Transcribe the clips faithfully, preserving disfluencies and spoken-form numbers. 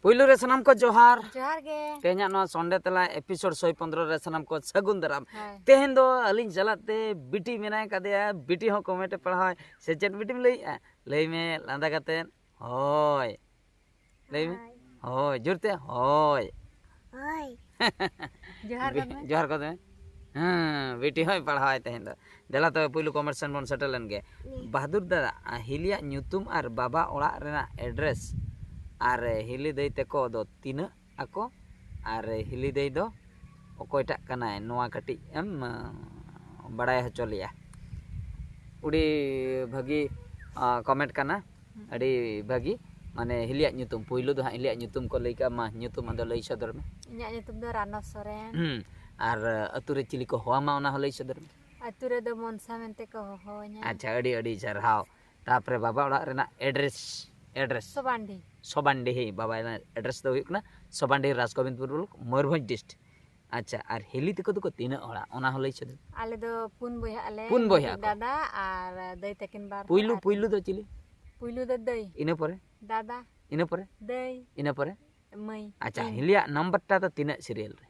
ᱯᱩᱭᱞᱩ ᱨᱮ ᱥᱟᱱᱟᱢ ᱠᱚ ᱡᱚᱦᱟᱨ᱾ ᱡᱚᱦᱟᱨ ᱜᱮ᱾ ᱛᱮᱦᱮᱧᱟᱜ ᱱᱚᱣᱟ ᱥᱚᱱᱰᱮ ᱛᱟᱞᱟ ᱮᱯᱤᱥᱳᱰ ᱥᱚᱭ ᱯᱚᱱᱫᱽᱨᱚ ᱨᱮ ᱥᱟᱱᱟᱢ ᱠᱚ ᱥᱟᱹᱜᱩᱱ ᱫᱟᱨᱟᱢ᱾ ᱦᱳᱭ᱾ ᱛᱮᱦᱮᱧ ᱫᱚ ᱟᱹᱞᱤᱧ ᱥᱟᱞᱟᱜ ᱛᱮ ᱵᱤᱴᱤ ᱢᱮᱱᱟᱭ ᱠᱟᱫᱮᱭᱟ, ᱵᱤᱴᱤ ᱦᱚᱸ ᱠᱚᱢᱮᱱᱴ ᱮ ᱯᱟᱲᱦᱟᱣᱟᱭ᱾ ᱥᱮ ᱪᱮᱫ ᱵᱤᱴᱤᱢ ᱞᱟᱹᱭᱮᱜᱼᱟ? ᱞᱟᱹᱭ ᱢᱮ ᱞᱟᱸᱫᱟ ᱠᱟᱛᱮ, ᱦᱳᱭ᱾ ᱞᱟᱹᱭ ᱢᱮ᱾ ᱦᱳᱭ᱾ ᱦᱳᱭ, ᱡᱳᱨ ᱛᱮ, ᱦᱳᱭ᱾ ᱦᱳᱭ᱾ ᱡᱚᱦᱟᱨ ᱜᱚᱫ ᱢᱮ᱾ ᱡᱚᱦᱟᱨ ᱜᱚᱫ ᱢᱮ᱾ ᱦᱮᱸ, ᱵᱤᱴᱤ ᱦᱚᱸᱭ ᱯᱟᱲᱦᱟᱣᱟᱭ ᱛᱮᱦᱮᱧ ᱫᱚ᱾ ᱫᱮᱞᱟ ᱛᱚᱵᱮ ᱯᱩᱭᱞᱩ ᱠᱚᱢᱮᱱᱴ ᱥᱮᱱ ᱵᱚᱱ ᱥᱮᱴᱮᱨ ᱞᱮᱱ ᱜᱮ᱾ ᱦᱮᱸ᱾ ᱵᱟᱦᱟᱫᱩᱨ ᱫᱟᱫᱟ, ᱦᱤᱞᱤᱭᱟᱜ ᱧᱩᱛᱩᱢ ᱟᱨ ᱵᱟᱵᱟ ᱚᱲᱟᱜ ᱨᱮᱱᱟᱜ ᱮᱰᱨᱮᱥ ᱟᱨ ᱦᱤᱞᱤ ᱫᱟᱹᱭ ᱛᱟᱠᱚ ᱫᱚ ᱛᱤᱱᱟᱹᱜ ᱟᱠᱚ ᱟᱨ ᱦᱤᱞᱤ ᱫᱟᱹᱭ ᱫᱚ ᱚᱠᱚᱭᱴᱟᱜ ᱠᱟᱱᱟᱭ, ᱱᱚᱣᱟ ᱠᱟᱹᱴᱤᱡ ᱮᱢ, ᱟᱸ, ᱵᱟᱲᱟᱭ ᱦᱚᱪᱚ ᱞᱮᱭᱟ᱾ ᱟᱹᱰᱤ ᱵᱷᱟᱹᱜᱤ, ᱟᱸ, ᱠᱚᱢᱮᱱᱴ ᱠᱟᱱᱟ᱾ ᱦᱩᱸ᱾ ᱟᱹᱰᱤ ᱵᱷᱟᱹᱜᱤ᱾ ᱢᱟᱱᱮ ᱦᱤᱞᱤᱭᱟᱜ ᱧᱩᱛᱩᱢ, ᱯᱩᱭᱞᱩ ᱫᱚ ᱦᱟᱸᱜ ᱦᱤᱞᱤᱭᱟᱜ ᱧᱩᱛᱩᱢ ᱠᱚ ᱞᱟᱹᱭ ᱠᱟᱜᱼᱟ, ᱢᱟ ᱧᱩᱛᱩᱢ ᱟᱫᱚ ᱞᱟᱹᱭ ᱥᱚᱫᱚᱨ ᱢᱮ᱾ ᱤᱧᱟᱹᱜ ᱧᱩᱛᱩᱢ ᱫᱚ ᱨᱟᱱᱚ ᱥᱚᱨᱮᱱ᱾ ᱦᱩᱸ᱾ ᱟᱨ ᱟᱹᱛᱩ ᱨᱮ ᱪᱤᱞᱤ ᱠᱚ ᱦᱚᱦᱚᱣᱟᱢᱟ, ᱚᱱᱟ ᱦᱚᱸ ᱞᱟᱹᱭ ᱥᱚᱫᱚᱨ ᱢᱮ᱾ ᱟᱹᱛᱩ ᱨᱮᱫᱚ ᱢᱚᱱᱥᱟ ᱢᱮᱱᱛᱮ ᱠᱚ ᱦᱚᱦᱚᱣᱟᱹᱧᱟ᱾ ᱟᱪᱪᱷᱟ, ᱟᱹᱰᱤ ᱟᱹᱰᱤ ᱥᱟᱨᱦᱟᱣ᱾ ᱛᱟᱯᱚᱨᱮ ᱵᱟᱵᱟ ᱚᱲᱟᱜ ᱨᱮᱱᱟᱜ ᱮᱰᱨᱮᱥ, ᱮᱰᱨᱮᱥ᱾ ᱥᱚᱵᱟᱱᱰᱤ᱾ ᱥᱚᱵᱟᱱᱰᱤᱦᱤ, ᱵᱟᱵᱟ ᱨᱮᱱᱟᱜ ᱮᱰᱨᱮᱥ ᱫᱚ ᱦᱩᱭᱩᱜ ᱠᱟᱱᱟ ᱥᱚᱵᱟᱱᱰᱤᱦᱤ, ᱨᱟᱡᱽᱜᱳᱵᱤᱱᱫᱯᱩᱨ ᱵᱞᱚᱠ, ᱢᱚᱭᱩᱨᱵᱷᱚᱸᱡᱽ ᱰᱤᱥᱴ᱾ ᱟᱪᱪᱷᱟ, ᱟᱨ ᱦᱤᱞᱤ ᱛᱟᱠᱚ ᱫᱚᱠᱚ ᱛᱤᱱᱟᱹᱜ ᱦᱚᱲᱟ, ᱚᱱᱟ ᱦᱚᱸ ᱞᱟᱹᱭ ᱥᱚᱫᱚᱨ᱾ ᱟᱞᱮ ᱫᱚ ᱯᱩᱱ ᱵᱚᱭᱦᱟᱜ ᱟᱞᱮ, ᱯᱩᱱ ᱵᱚᱭᱦᱟ ᱢᱤᱫᱴᱤᱡ ᱠᱚ᱾ ᱫᱟᱫᱟ ᱟᱨ ᱫᱟᱹᱭ ᱛᱟᱹᱠᱤᱱ ᱵᱟᱨ ᱦᱚᱲ ᱯᱩᱭᱞᱩ, ᱟᱨ ᱯᱩᱭᱞᱩ ᱫᱚ ᱪᱤᱞᱤ? ᱯᱩᱭᱞᱩ ᱫᱚ ᱫᱟᱹᱭ᱾ ᱤᱱᱟᱹ ᱯᱚᱨᱮ? ᱫᱟᱫᱟ᱾ ᱤᱱᱟᱹ ᱯᱚᱨᱮ? ᱫᱟᱹᱭ᱾ ᱤᱱᱟᱹ ᱯᱚᱨᱮ? ᱢᱟᱹᱭ᱾ ᱟᱪᱪᱷᱟ, ᱤᱧ᱾ ᱦᱤᱞᱤᱭᱟᱜ ᱱᱟᱢᱵᱟᱨ ᱴᱟ ᱫᱚ ᱛᱤᱱᱟᱹᱜ ᱥᱤᱨᱤᱭᱟᱞ ᱨᱮ?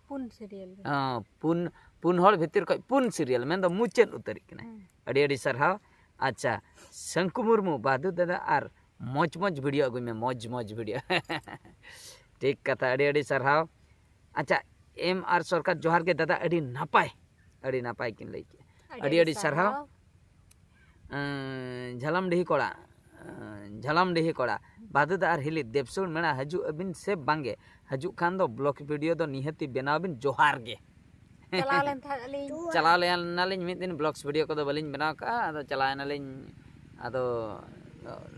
ᱯᱩᱱ ᱥᱤᱨᱤᱭᱟᱞ ᱨᱮ᱾ ᱦᱚᱸ, ᱯᱩᱱ, ᱯᱩᱱ ᱦᱚᱲ ᱵᱷᱤᱛᱤᱨ ᱠᱷᱚᱡ ᱯᱩᱱ ᱥᱤᱨᱤᱭᱟᱞ, ᱢᱮᱱᱫᱚ ᱢᱩᱪᱟᱹᱫ ᱩᱛᱟᱹᱨᱤᱡ ᱠᱟᱱᱟᱭ᱾ ᱦᱩᱸ᱾ ᱟᱹᱰᱤ ᱟᱹᱰᱤ ᱥᱟᱨᱦᱟᱣ᱾ ᱟᱪᱪᱷᱟ, ᱥᱟᱝᱠᱩ ᱢᱩᱨᱢᱩ, ᱵᱟᱫᱩ ᱫᱟᱫᱟ ᱟᱨ ᱢᱚᱡᱽ ᱢᱚᱡᱽ ᱵᱷᱤᱰᱤᱭᱳ ᱟᱹᱜᱩᱭ ᱢᱮ, ᱢᱚᱡᱽ ᱢᱚᱡᱽ ᱵᱷᱤᱰᱤᱭᱳ᱾ ᱴᱷᱤᱠ ᱠᱟᱛᱷᱟ, ᱟᱹᱰᱤ ᱟᱹᱰᱤ ᱥᱟᱨᱦᱟᱣ᱾ ᱟᱪᱪᱷᱟ, ᱮᱢ ᱟᱨ ᱥᱚᱨᱠᱟᱨ, ᱡᱚᱦᱟᱨ ᱜᱮ ᱫᱟᱫᱟ, ᱟᱹᱰᱤ ᱱᱟᱯᱟᱭ, ᱟᱹᱰᱤ ᱱᱟᱯᱟᱭ ᱠᱤᱱ ᱞᱟᱹᱭ ᱠᱮᱜᱼᱟ᱾ ᱟᱹᱰᱤ ᱟᱹᱰᱤ ᱟᱹᱰᱤ ᱥᱟᱨᱦᱟᱣ᱾ ᱥᱟᱨᱦᱟᱣ᱾ ᱮᱸ, ᱡᱷᱟᱞᱟᱢᱰᱤᱦᱤ ᱠᱚᱲᱟ, ᱮᱸ, ᱡᱷᱟᱞᱟᱢᱰᱤᱦᱤ ᱠᱚᱲᱟ, ᱵᱟᱫᱩ ᱫᱟ ᱟᱨ ᱦᱤᱞᱤ ᱫᱮᱵᱥᱩᱲ ᱢᱮᱲᱟ ᱦᱤᱡᱩᱜ ᱟᱹᱵᱤᱱ ᱥᱮ ᱵᱟᱝᱜᱮ? ᱦᱤᱡᱩᱜ ᱠᱷᱟᱱ ᱫᱚ ᱵᱞᱚᱜ ᱵᱷᱤᱰᱤᱭᱳ ᱫᱚ ᱱᱤᱦᱟᱹᱛᱤ ᱵᱮᱱᱟᱣ ᱵᱤᱱ᱾ ᱡᱚᱦᱟᱨ ᱜᱮ᱾ ᱪᱟᱞᱟᱣ ᱞᱮᱱ ᱛᱟᱦᱮᱸᱫ ᱟᱹᱞᱤᱧ᱾ ᱪᱟᱞᱟᱣ ᱞᱮᱱᱟᱞᱤᱧ ᱢᱤᱫ ᱫᱤᱱ, ᱵᱞᱚᱜᱥ ᱵᱷᱤᱰᱤᱭᱳ ᱠᱚᱫᱚ ᱵᱟᱹᱞᱤᱧ ᱵᱮᱱᱟᱣ ᱠᱟᱜᱼᱟ, ᱟᱫᱚ ᱪᱟᱞᱟᱣ ᱮᱱᱟᱞᱤᱧ᱾ ᱟᱫᱚ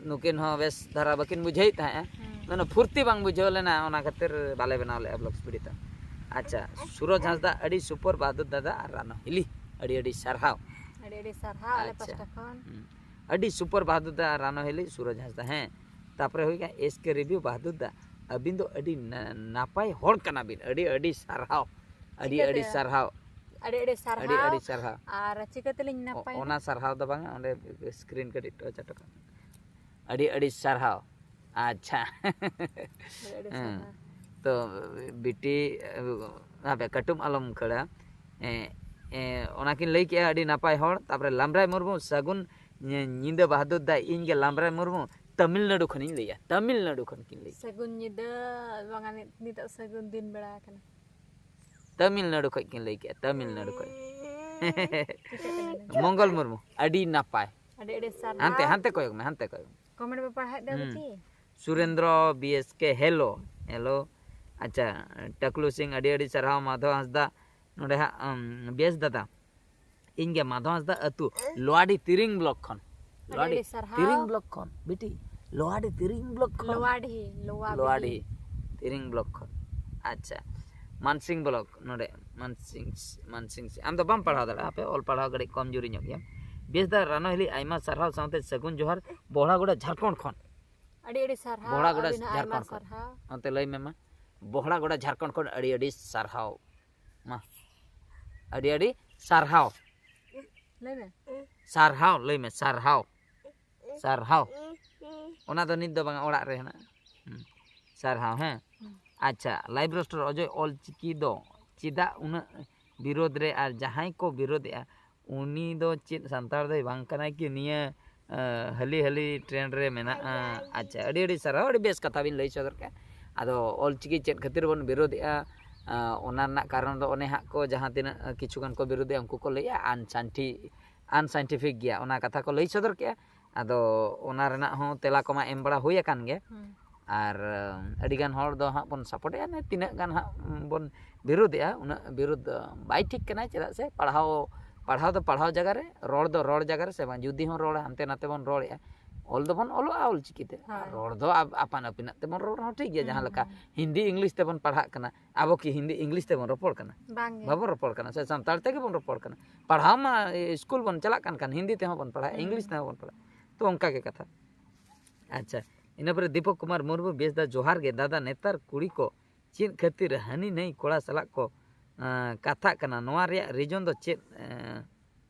ᱱᱩᱠᱤᱱ ᱦᱚᱸ ᱵᱮᱥ ᱫᱷᱟᱨᱟ ᱵᱟᱹᱠᱤᱱ ᱵᱩᱡᱷᱟᱹᱣᱮᱫ ᱛᱟᱦᱮᱸᱜᱼᱟ᱾ ᱦᱩᱸ᱾ ᱢᱟᱱᱮ ᱯᱷᱩᱨᱛᱤ ᱵᱟᱝ ᱵᱩᱡᱷᱟᱹᱣ ᱞᱮᱱᱟ, ᱚᱱᱟ ᱠᱷᱟᱹᱛᱤᱨ ᱵᱟᱞᱮ ᱵᱮᱱᱟᱣ ᱞᱮᱜᱼᱟ ᱵᱞᱚᱜᱥ ᱵᱷᱤᱰᱤᱭᱳ ᱫᱚ᱾ ᱟᱪᱪᱷᱟ, ᱥᱩᱨᱚᱡᱽ ᱦᱟᱸᱥᱫᱟ, ᱟᱹᱰᱤ ᱥᱩᱯᱚᱨ ᱵᱟᱦᱟᱫᱩᱨ ᱫᱟᱫᱟ ᱟᱨ ᱨᱟᱱᱚ ᱦᱤᱞᱤ, ᱟᱹᱰᱤ ᱟᱹᱰᱤ ᱥᱟᱨᱦᱟᱣ᱾ ᱟᱹᱰᱤ ᱟᱹᱰᱤ ᱥᱟᱨᱦᱟᱣ ᱟᱞᱮ ᱟᱪᱪᱷᱟ᱾ ᱯᱟᱥᱴᱟ ᱠᱷᱚᱱ᱾ ᱦᱩᱸ᱾ ᱟᱹᱰᱤ ᱥᱩᱯᱚᱨ ᱵᱟᱦᱟᱫᱩᱨ ᱫᱟ ᱟᱨ ᱨᱟᱱᱚ ᱦᱤᱞᱤ, ᱥᱩᱨᱚᱡᱽ ᱦᱟᱸᱥᱫᱟ, ᱦᱮᱸ᱾ ᱛᱟᱯᱚᱨᱮ ᱦᱩᱭ ᱠᱟᱱᱟ ᱮᱥ ᱠᱮ ᱨᱤᱵᱷᱤᱭᱩ, ᱵᱟᱦᱟᱫᱩᱨ ᱫᱟ, ᱟᱹᱵᱤᱱ ᱫᱚ ᱟᱹᱰᱤ ᱱᱟ-, ᱱᱟᱯᱟᱭ ᱦᱚᱲ ᱠᱟᱱᱟ ᱵᱤᱱ, ᱟᱹᱰᱤ ᱟᱹᱰᱤ ᱥᱟᱨᱦᱟᱣ᱾ ᱟᱹᱰᱤ ᱟᱹᱰᱤ ᱪᱤᱠᱟᱹᱛᱮ? ᱥᱟᱨᱦᱟᱣ᱾ ᱟᱹᱰᱤ ᱟᱹᱰᱤ ᱥᱟᱨᱦᱟᱣ᱾ ᱟᱹᱰᱤ ᱟᱹᱰᱤ ᱥᱟᱨᱦᱟᱣ᱾ ᱟᱨ ᱪᱤᱠᱟᱹ ᱛᱮᱞᱤᱧ ᱚ-, ᱱᱟᱯᱟᱭ ᱚᱱᱟ ᱮᱱᱟ? ᱥᱟᱨᱦᱟᱣ ᱫᱚ ᱵᱟᱝᱟ, ᱚᱸᱰᱮ ᱥᱠᱨᱤᱱ ᱠᱟᱹᱴᱤᱡ touch ᱦᱚᱴᱚ ᱠᱟᱜ ᱢᱮ᱾ ᱟᱹᱰᱤ ᱟᱹᱰᱤ ᱥᱟᱨᱦᱟᱣ᱾ ᱟᱪᱪᱷᱟ᱾ ᱟᱹᱰᱤ ᱦᱮᱸ᱾ ᱥᱟᱨᱦᱟᱣ᱾ ᱛᱚ ᱵᱤᱴᱤ, ᱦᱟᱯᱮ ᱠᱟᱹᱴᱩᱵ ᱟᱞᱚᱢ ᱠᱷᱟᱹᱲᱟ᱾ ᱮ, ᱮ, ᱚᱱᱟᱠᱤᱱ ᱞᱟᱹᱭ ᱠᱮᱜᱼᱟ ᱟᱹᱰᱤ ᱱᱟᱯᱟᱭ ᱦᱚᱲ᱾ ᱛᱟᱯᱚᱨᱮ ᱞᱟᱢᱵᱽᱨᱟᱭ ᱢᱩᱨᱢᱩ, ᱥᱟᱹᱜᱩᱱ ᱧᱤ- ᱧᱤᱫᱟᱹ ᱵᱟᱦᱟᱫᱩᱨ ᱫᱟ, ᱤᱧ ᱜᱮ ᱞᱟᱢᱵᱽᱨᱟᱭ ᱢᱩᱨᱢᱩ, ᱛᱟᱢᱤᱞᱱᱟᱹᱰᱩ ᱠᱷᱚᱱᱤᱧ ᱞᱟᱹᱭᱟ, ᱛᱟᱢᱤᱞᱱᱟᱹᱰᱩ ᱠᱷᱚᱱ ᱠᱤᱱ ᱞᱟᱹᱭᱟ᱾ ᱥᱟᱹᱜᱩᱱ ᱧᱤᱫᱟᱹ, ᱵᱟᱝᱟ, ᱱᱤᱛ- ᱱᱤᱛᱚᱜ ᱥᱟᱹᱜᱩᱱ ᱫᱤᱱ ᱵᱮᱲᱟ ᱟᱠᱟᱱᱟ᱾ ᱛᱟᱢᱤᱞᱱᱟᱹᱰᱩ ᱠᱷᱚᱱ ᱠᱤᱱ ᱞᱟᱹᱭ ᱠᱮᱜᱼᱟ, ᱛᱟᱢᱤᱞᱱᱟᱹᱰᱩ ᱠᱷᱚᱱ᱾ ᱴᱷᱤᱠᱟᱹᱜ ᱠᱟᱱᱟ ᱱᱤᱛᱚᱜ᱾ ᱢᱚᱝᱜᱚᱞ ᱢᱩᱨᱢᱩ, ᱟᱹᱰᱤ ᱱᱟᱯᱟᱭ᱾ ᱟᱹᱰᱤ ᱟᱹᱰᱤ ᱥᱟᱨᱦᱟᱣ᱾ ᱦᱟᱱᱛᱮ, ᱦᱟᱱᱛᱮ ᱠᱚᱭᱚᱜ ᱢᱮ, ᱦᱟᱱᱛᱮ ᱠᱚᱭᱚᱜ ᱢᱮ᱾ ᱠᱚᱢᱮᱱᱴ ᱯᱮ ᱯᱟᱲᱦᱟᱣᱮᱫ ᱫᱚ ᱦᱩᱸ᱾ ᱵᱤᱴᱤ? Surendra B S K, hello, hello. ᱟᱪᱪᱷᱟ, ᱴᱟᱠᱞᱩ ᱥᱤᱝ, ᱟᱹᱰᱤ ᱟᱹᱰᱤ ᱥᱟᱨᱦᱟᱣ᱾ ᱢᱟᱫᱷᱚ ᱦᱟᱸᱥᱫᱟ, ᱱᱚᱰᱮ ᱦᱟᱸᱜ, ᱩᱢ, ᱵᱮᱥ ᱫᱟᱫᱟ, ᱤᱧ ᱜᱮ ᱢᱟᱫᱷᱚ ᱦᱟᱸᱥᱫᱟ ᱟᱹᱛᱩ, ᱞᱳᱣᱟᱰᱤ ᱛᱤᱨᱤᱝ ᱵᱞᱚᱠ ᱠᱷᱚᱱ᱾ ᱟᱹᱰᱤ ᱟᱹᱰᱤ ᱥᱟᱨᱦᱟᱣ᱾ ᱛᱤᱨᱤᱝ ᱵᱞᱚᱠ ᱠᱷᱚᱱ, ᱵᱤᱴᱤ, ᱞᱳᱣᱟᱰᱤ ᱛᱤᱨᱤᱝ ᱵᱞᱚᱠ ᱠᱷᱚᱱ᱾ ᱞᱳᱣᱟᱰᱤ, ᱞᱳᱣᱟ ᱞᱳᱣᱟᱰᱤ ᱵᱤᱞᱤ᱾ ᱛᱤᱨᱤᱝ ᱵᱞᱚᱠ ᱠᱷᱚᱱ᱾ ᱟᱪᱪᱷᱟ, ᱢᱟᱱᱥᱤᱝ ᱵᱞᱚᱠ ᱱᱚᱰᱮ, ᱢᱟᱱᱥᱤᱝ, ᱢᱟᱱᱥᱤᱝ᱾ ᱟᱢ ᱫᱚ ᱵᱟᱢ ᱯᱟᱲᱦᱟᱣ ᱫᱟᱲᱮᱭᱟᱜᱼᱟ, ᱟᱯᱮ ᱚᱞ ᱯᱟᱲᱦᱟᱣ ᱠᱟᱹᱴᱤᱡ ᱠᱚᱢ ᱡᱩᱨᱤ ᱧᱚᱜ ᱜᱮᱭᱟ᱾ ᱵᱮᱥ ᱫᱟ ᱨᱟᱱᱚ ᱦᱤᱞᱤ, ᱟᱭᱢᱟ ᱥᱟᱨᱦᱟᱣ ᱥᱟᱶᱛᱮ ᱥᱟᱹᱜᱩᱱ ᱡᱚᱦᱟᱨ, ᱵᱚᱦᱲᱟᱜᱚᱲᱟ ᱡᱷᱟᱲᱠᱷᱚᱸᱰ ᱠᱷᱚᱱ᱾ ᱟᱹᱰᱤ ᱟᱹᱰᱤ ᱥᱟᱨᱦᱟᱣ᱾ ᱵᱚᱦᱲᱟᱜᱚᱲᱟ ᱟᱹᱵᱤᱱ ᱦᱚᱸ ᱟᱭᱢᱟ ᱡᱷᱟᱲᱠᱷᱚᱸᱰ ᱠᱷᱚᱱ᱾ ᱥᱟᱨᱦᱟᱣ᱾ ᱚᱱᱛᱮ ᱞᱟᱹᱭ ᱢᱮ ᱢᱟ, ᱵᱚᱦᱲᱟᱜᱚᱲᱟ ᱡᱷᱟᱲᱠᱷᱚᱸᱰ ᱠᱷᱚᱱ ᱟᱹᱰᱤ ᱟᱹᱰᱤ ᱥᱟᱨᱦᱟᱣ᱾ ᱢᱟ, ᱟᱹᱰᱤ ᱟᱹᱰᱤ ᱥᱟᱨᱦᱟᱣ᱾ ᱞᱟᱹᱭ ᱢᱮ᱾ ᱥᱟᱨᱦᱟᱣ, ᱞᱟᱹᱭ ᱢᱮ, ᱥᱟᱨᱦᱟᱣ᱾ ᱥᱟᱨᱦᱟᱣ᱾ ᱚᱱᱟ ᱫᱚ ᱱᱤᱛ ᱫᱚ ᱵᱟᱝᱟ, ᱚᱲᱟᱜ ᱨᱮ ᱦᱮᱱᱟᱜᱼᱟ᱾ ᱦᱩᱸ᱾ ᱥᱟᱨᱦᱟᱣ, ᱦᱮᱸ᱾ ᱦᱩᱸ᱾ ᱟᱪᱪᱷᱟ, ᱞᱟᱭᱤᱵᱷ ᱨᱳᱥᱴᱟᱨ ᱚᱡᱚᱭ, ᱚᱞ ᱪᱤᱠᱤ ᱫᱚ ᱪᱮᱫᱟᱜ ᱩᱱᱟᱹᱜ ᱵᱤᱨᱳᱫᱷ ᱨᱮ, ᱟᱨ ᱡᱟᱦᱟᱸᱭ ᱠᱚ ᱵᱤᱨᱳᱫᱷᱮᱜᱼᱟ, ᱩᱱᱤ ᱫᱚ ᱪᱮᱫ ᱥᱟᱱᱛᱟᱲ ᱫᱚᱭ ᱵᱟᱝ ᱠᱟᱱᱟᱭ ᱠᱤ? ᱱᱤᱭᱟᱹ, ᱟᱸ, ᱦᱟᱹᱞᱤ ᱦᱟᱹᱞᱤ ᱴᱨᱮᱱᱰ ᱨᱮ ᱢᱮᱱᱟᱜᱼᱟ᱾ ᱟᱪᱪᱷᱟ, ᱟᱹᱰᱤ ᱟᱹᱰᱤ ᱥᱟᱨᱦᱟᱣ, ᱟᱹᱰᱤ ᱵᱮᱥ ᱠᱟᱛᱷᱟ ᱵᱤᱱ ᱞᱟᱹᱭ ᱥᱚᱫᱚᱨ ᱠᱮᱫᱼᱟ᱾ ᱟᱫᱚ ᱚᱞ ᱪᱤᱠᱤ ᱪᱮᱫ ᱠᱷᱟᱹᱛᱤᱨ ᱵᱚᱱ ᱵᱤᱨᱳᱫᱷᱮᱜᱼᱟ? ᱟᱸ, ᱚᱱᱟ ᱨᱮᱱᱟᱜ ᱠᱟᱨᱚᱱ ᱫᱚ ᱚᱱᱮ ᱦᱟᱸᱜ ᱠᱚ ᱡᱟᱦᱟᱸ ᱛᱤᱱᱟᱹᱜ, ᱟᱸ, ᱠᱤᱪᱷᱩ ᱜᱟᱱ ᱠᱚ ᱵᱤᱨᱳᱫᱷᱮᱜᱼᱟ, ᱩᱱᱠᱩ ᱠᱚ ᱞᱟᱹᱭᱮᱜᱼᱟ ᱟᱱᱥᱟᱱᱴᱷᱤ, ᱟᱱᱥᱟᱭᱮᱱᱴᱤᱯᱷᱤᱠ ᱜᱮᱭᱟ, ᱚᱱᱟ ᱠᱟᱛᱷᱟ ᱠᱚ ᱞᱟᱹᱭ ᱥᱚᱫᱚᱨ ᱠᱮᱜᱼᱟ᱾ ᱟᱫᱚ ᱚᱱᱟ ᱨᱮᱱᱟᱜ ᱦᱚᱸ ᱛᱮᱞᱟ ᱠᱚᱢᱟ ᱮᱢ ᱵᱟᱲᱟ ᱦᱩᱭ ᱟᱠᱟᱱ ᱜᱮ᱾ ᱦᱩᱸ᱾ ᱟᱨ, ᱟᱸ, ᱟᱹᱰᱤᱜᱟᱱ ᱦᱚᱲ ᱫᱚ ᱦᱟᱸᱜ ᱵᱚᱱ ᱥᱟᱯᱳᱨᱴᱮᱜᱼᱟ, ᱛᱤᱱᱟᱹᱜ ᱜᱟᱱ ᱦᱟᱸᱜ ᱵᱚᱱ ᱵᱤᱨᱳᱫᱷᱮᱜᱼᱟ, ᱩᱱᱟᱹᱜ ᱵᱤᱨᱳᱫᱷ ᱫᱚ ᱵᱟᱭ ᱴᱷᱤᱠ ᱠᱟᱱᱟ᱾ ᱪᱮᱫᱟᱜ ᱥᱮ ᱯᱟᱲᱦᱟᱣ, ᱯᱟᱲᱦᱟᱣ ᱫᱚ ᱯᱟᱲᱦᱟᱣ ᱡᱟᱭᱜᱟ ᱨᱮ, ᱨᱚᱲ ᱫᱚ ᱨᱚᱲ ᱡᱟᱭᱜᱟ ᱨᱮ, ᱥᱮ ᱵᱟᱝ? ᱡᱩᱫᱤ ᱦᱚᱸ ᱨᱚᱲ ᱦᱟᱱᱛᱮ ᱱᱟᱛᱮ ᱵᱚᱱ ᱨᱚᱲᱮᱜᱼᱟ, ᱚᱞ ᱫᱚᱵᱚᱱ ᱚᱞᱚᱜᱼᱟ ᱚᱞ ᱪᱤᱠᱤᱛᱮ᱾ ᱟᱨ ᱦᱳᱭ᱾ ᱨᱚᱲ ᱫᱚ ᱟᱯ-, ᱟᱯᱟᱱ ᱟᱹᱯᱤᱱᱟᱜ ᱛᱮᱵᱚᱱ ᱨᱚᱲ ᱨᱮᱦᱚᱸ ᱴᱷᱤᱠ ᱜᱮᱭᱟ᱾ ᱦᱩᱸ, ᱡᱟᱦᱟᱸ ᱞᱮᱠᱟ ᱦᱩᱸ᱾ ᱦᱤᱱᱫᱤ ᱤᱝᱞᱤᱥ ᱛᱮᱵᱚᱱ ᱯᱟᱲᱦᱟᱜ ᱠᱟᱱᱟ, ᱟᱵᱚ ᱠᱤ ᱦᱤᱱᱫᱤ ᱤᱝᱞᱤᱥ ᱛᱮᱵᱚᱱ ᱨᱚᱯᱚᱲ ᱠᱟᱱᱟ? ᱵᱟᱝᱜᱮ᱾ ᱵᱟᱵᱚᱱ ᱨᱚᱯᱚᱲ ᱠᱟᱱᱟ, ᱥᱮ ᱥᱟᱱᱛᱟᱲ ᱛᱮᱜᱮ ᱵᱚᱱ ᱨᱚᱯᱚᱲ ᱠᱟᱱᱟ᱾ ᱯᱟᱲᱦᱟᱣ ᱢᱟ ᱤᱥᱠᱩᱞ ᱵᱚᱱ ᱪᱟᱞᱟᱜ ᱠᱟᱱ ᱠᱷᱟᱱ ᱦᱤᱱᱫᱤ ᱛᱮᱦᱚᱸ ᱵᱚᱱ ᱯᱟᱲᱦᱟᱜᱼᱟ, ᱦᱩᱸ᱾ ᱤᱝᱞᱤᱥ ᱛᱮᱦᱚᱸ ᱵᱚᱱ ᱯᱟᱲᱦᱟᱜᱼᱟ᱾ ᱛᱚ ᱚᱱᱠᱟ ᱜᱮ ᱠᱟᱛᱷᱟ᱾ ᱟᱪᱪᱷᱟ, ᱤᱱᱟᱹ ᱯᱚᱨᱮ ᱫᱤᱯᱚᱠ ᱠᱩᱢᱟᱨ ᱢᱩᱨᱢᱩ, ᱵᱮᱥ ᱫᱟ ᱡᱚᱦᱟᱨ ᱜᱮ ᱫᱟᱫᱟ, ᱱᱮᱛᱟᱨ ᱠᱩᱲᱤ ᱠᱚ ᱪᱮᱫ ᱠᱷᱟᱹᱛᱤᱨ ᱦᱟᱹᱱᱤ ᱱᱟᱹᱭ ᱠᱚᱲᱟ ᱥᱟᱞᱟᱜ ᱠᱚ, ᱟᱸ, ᱠᱟᱛᱷᱟᱜ ᱠᱟᱱᱟ? ᱱᱚᱣᱟ ᱨᱮᱭᱟᱜ ᱨᱤᱡᱚᱱ ᱫᱚ ᱪᱮᱫ, ᱟᱸ,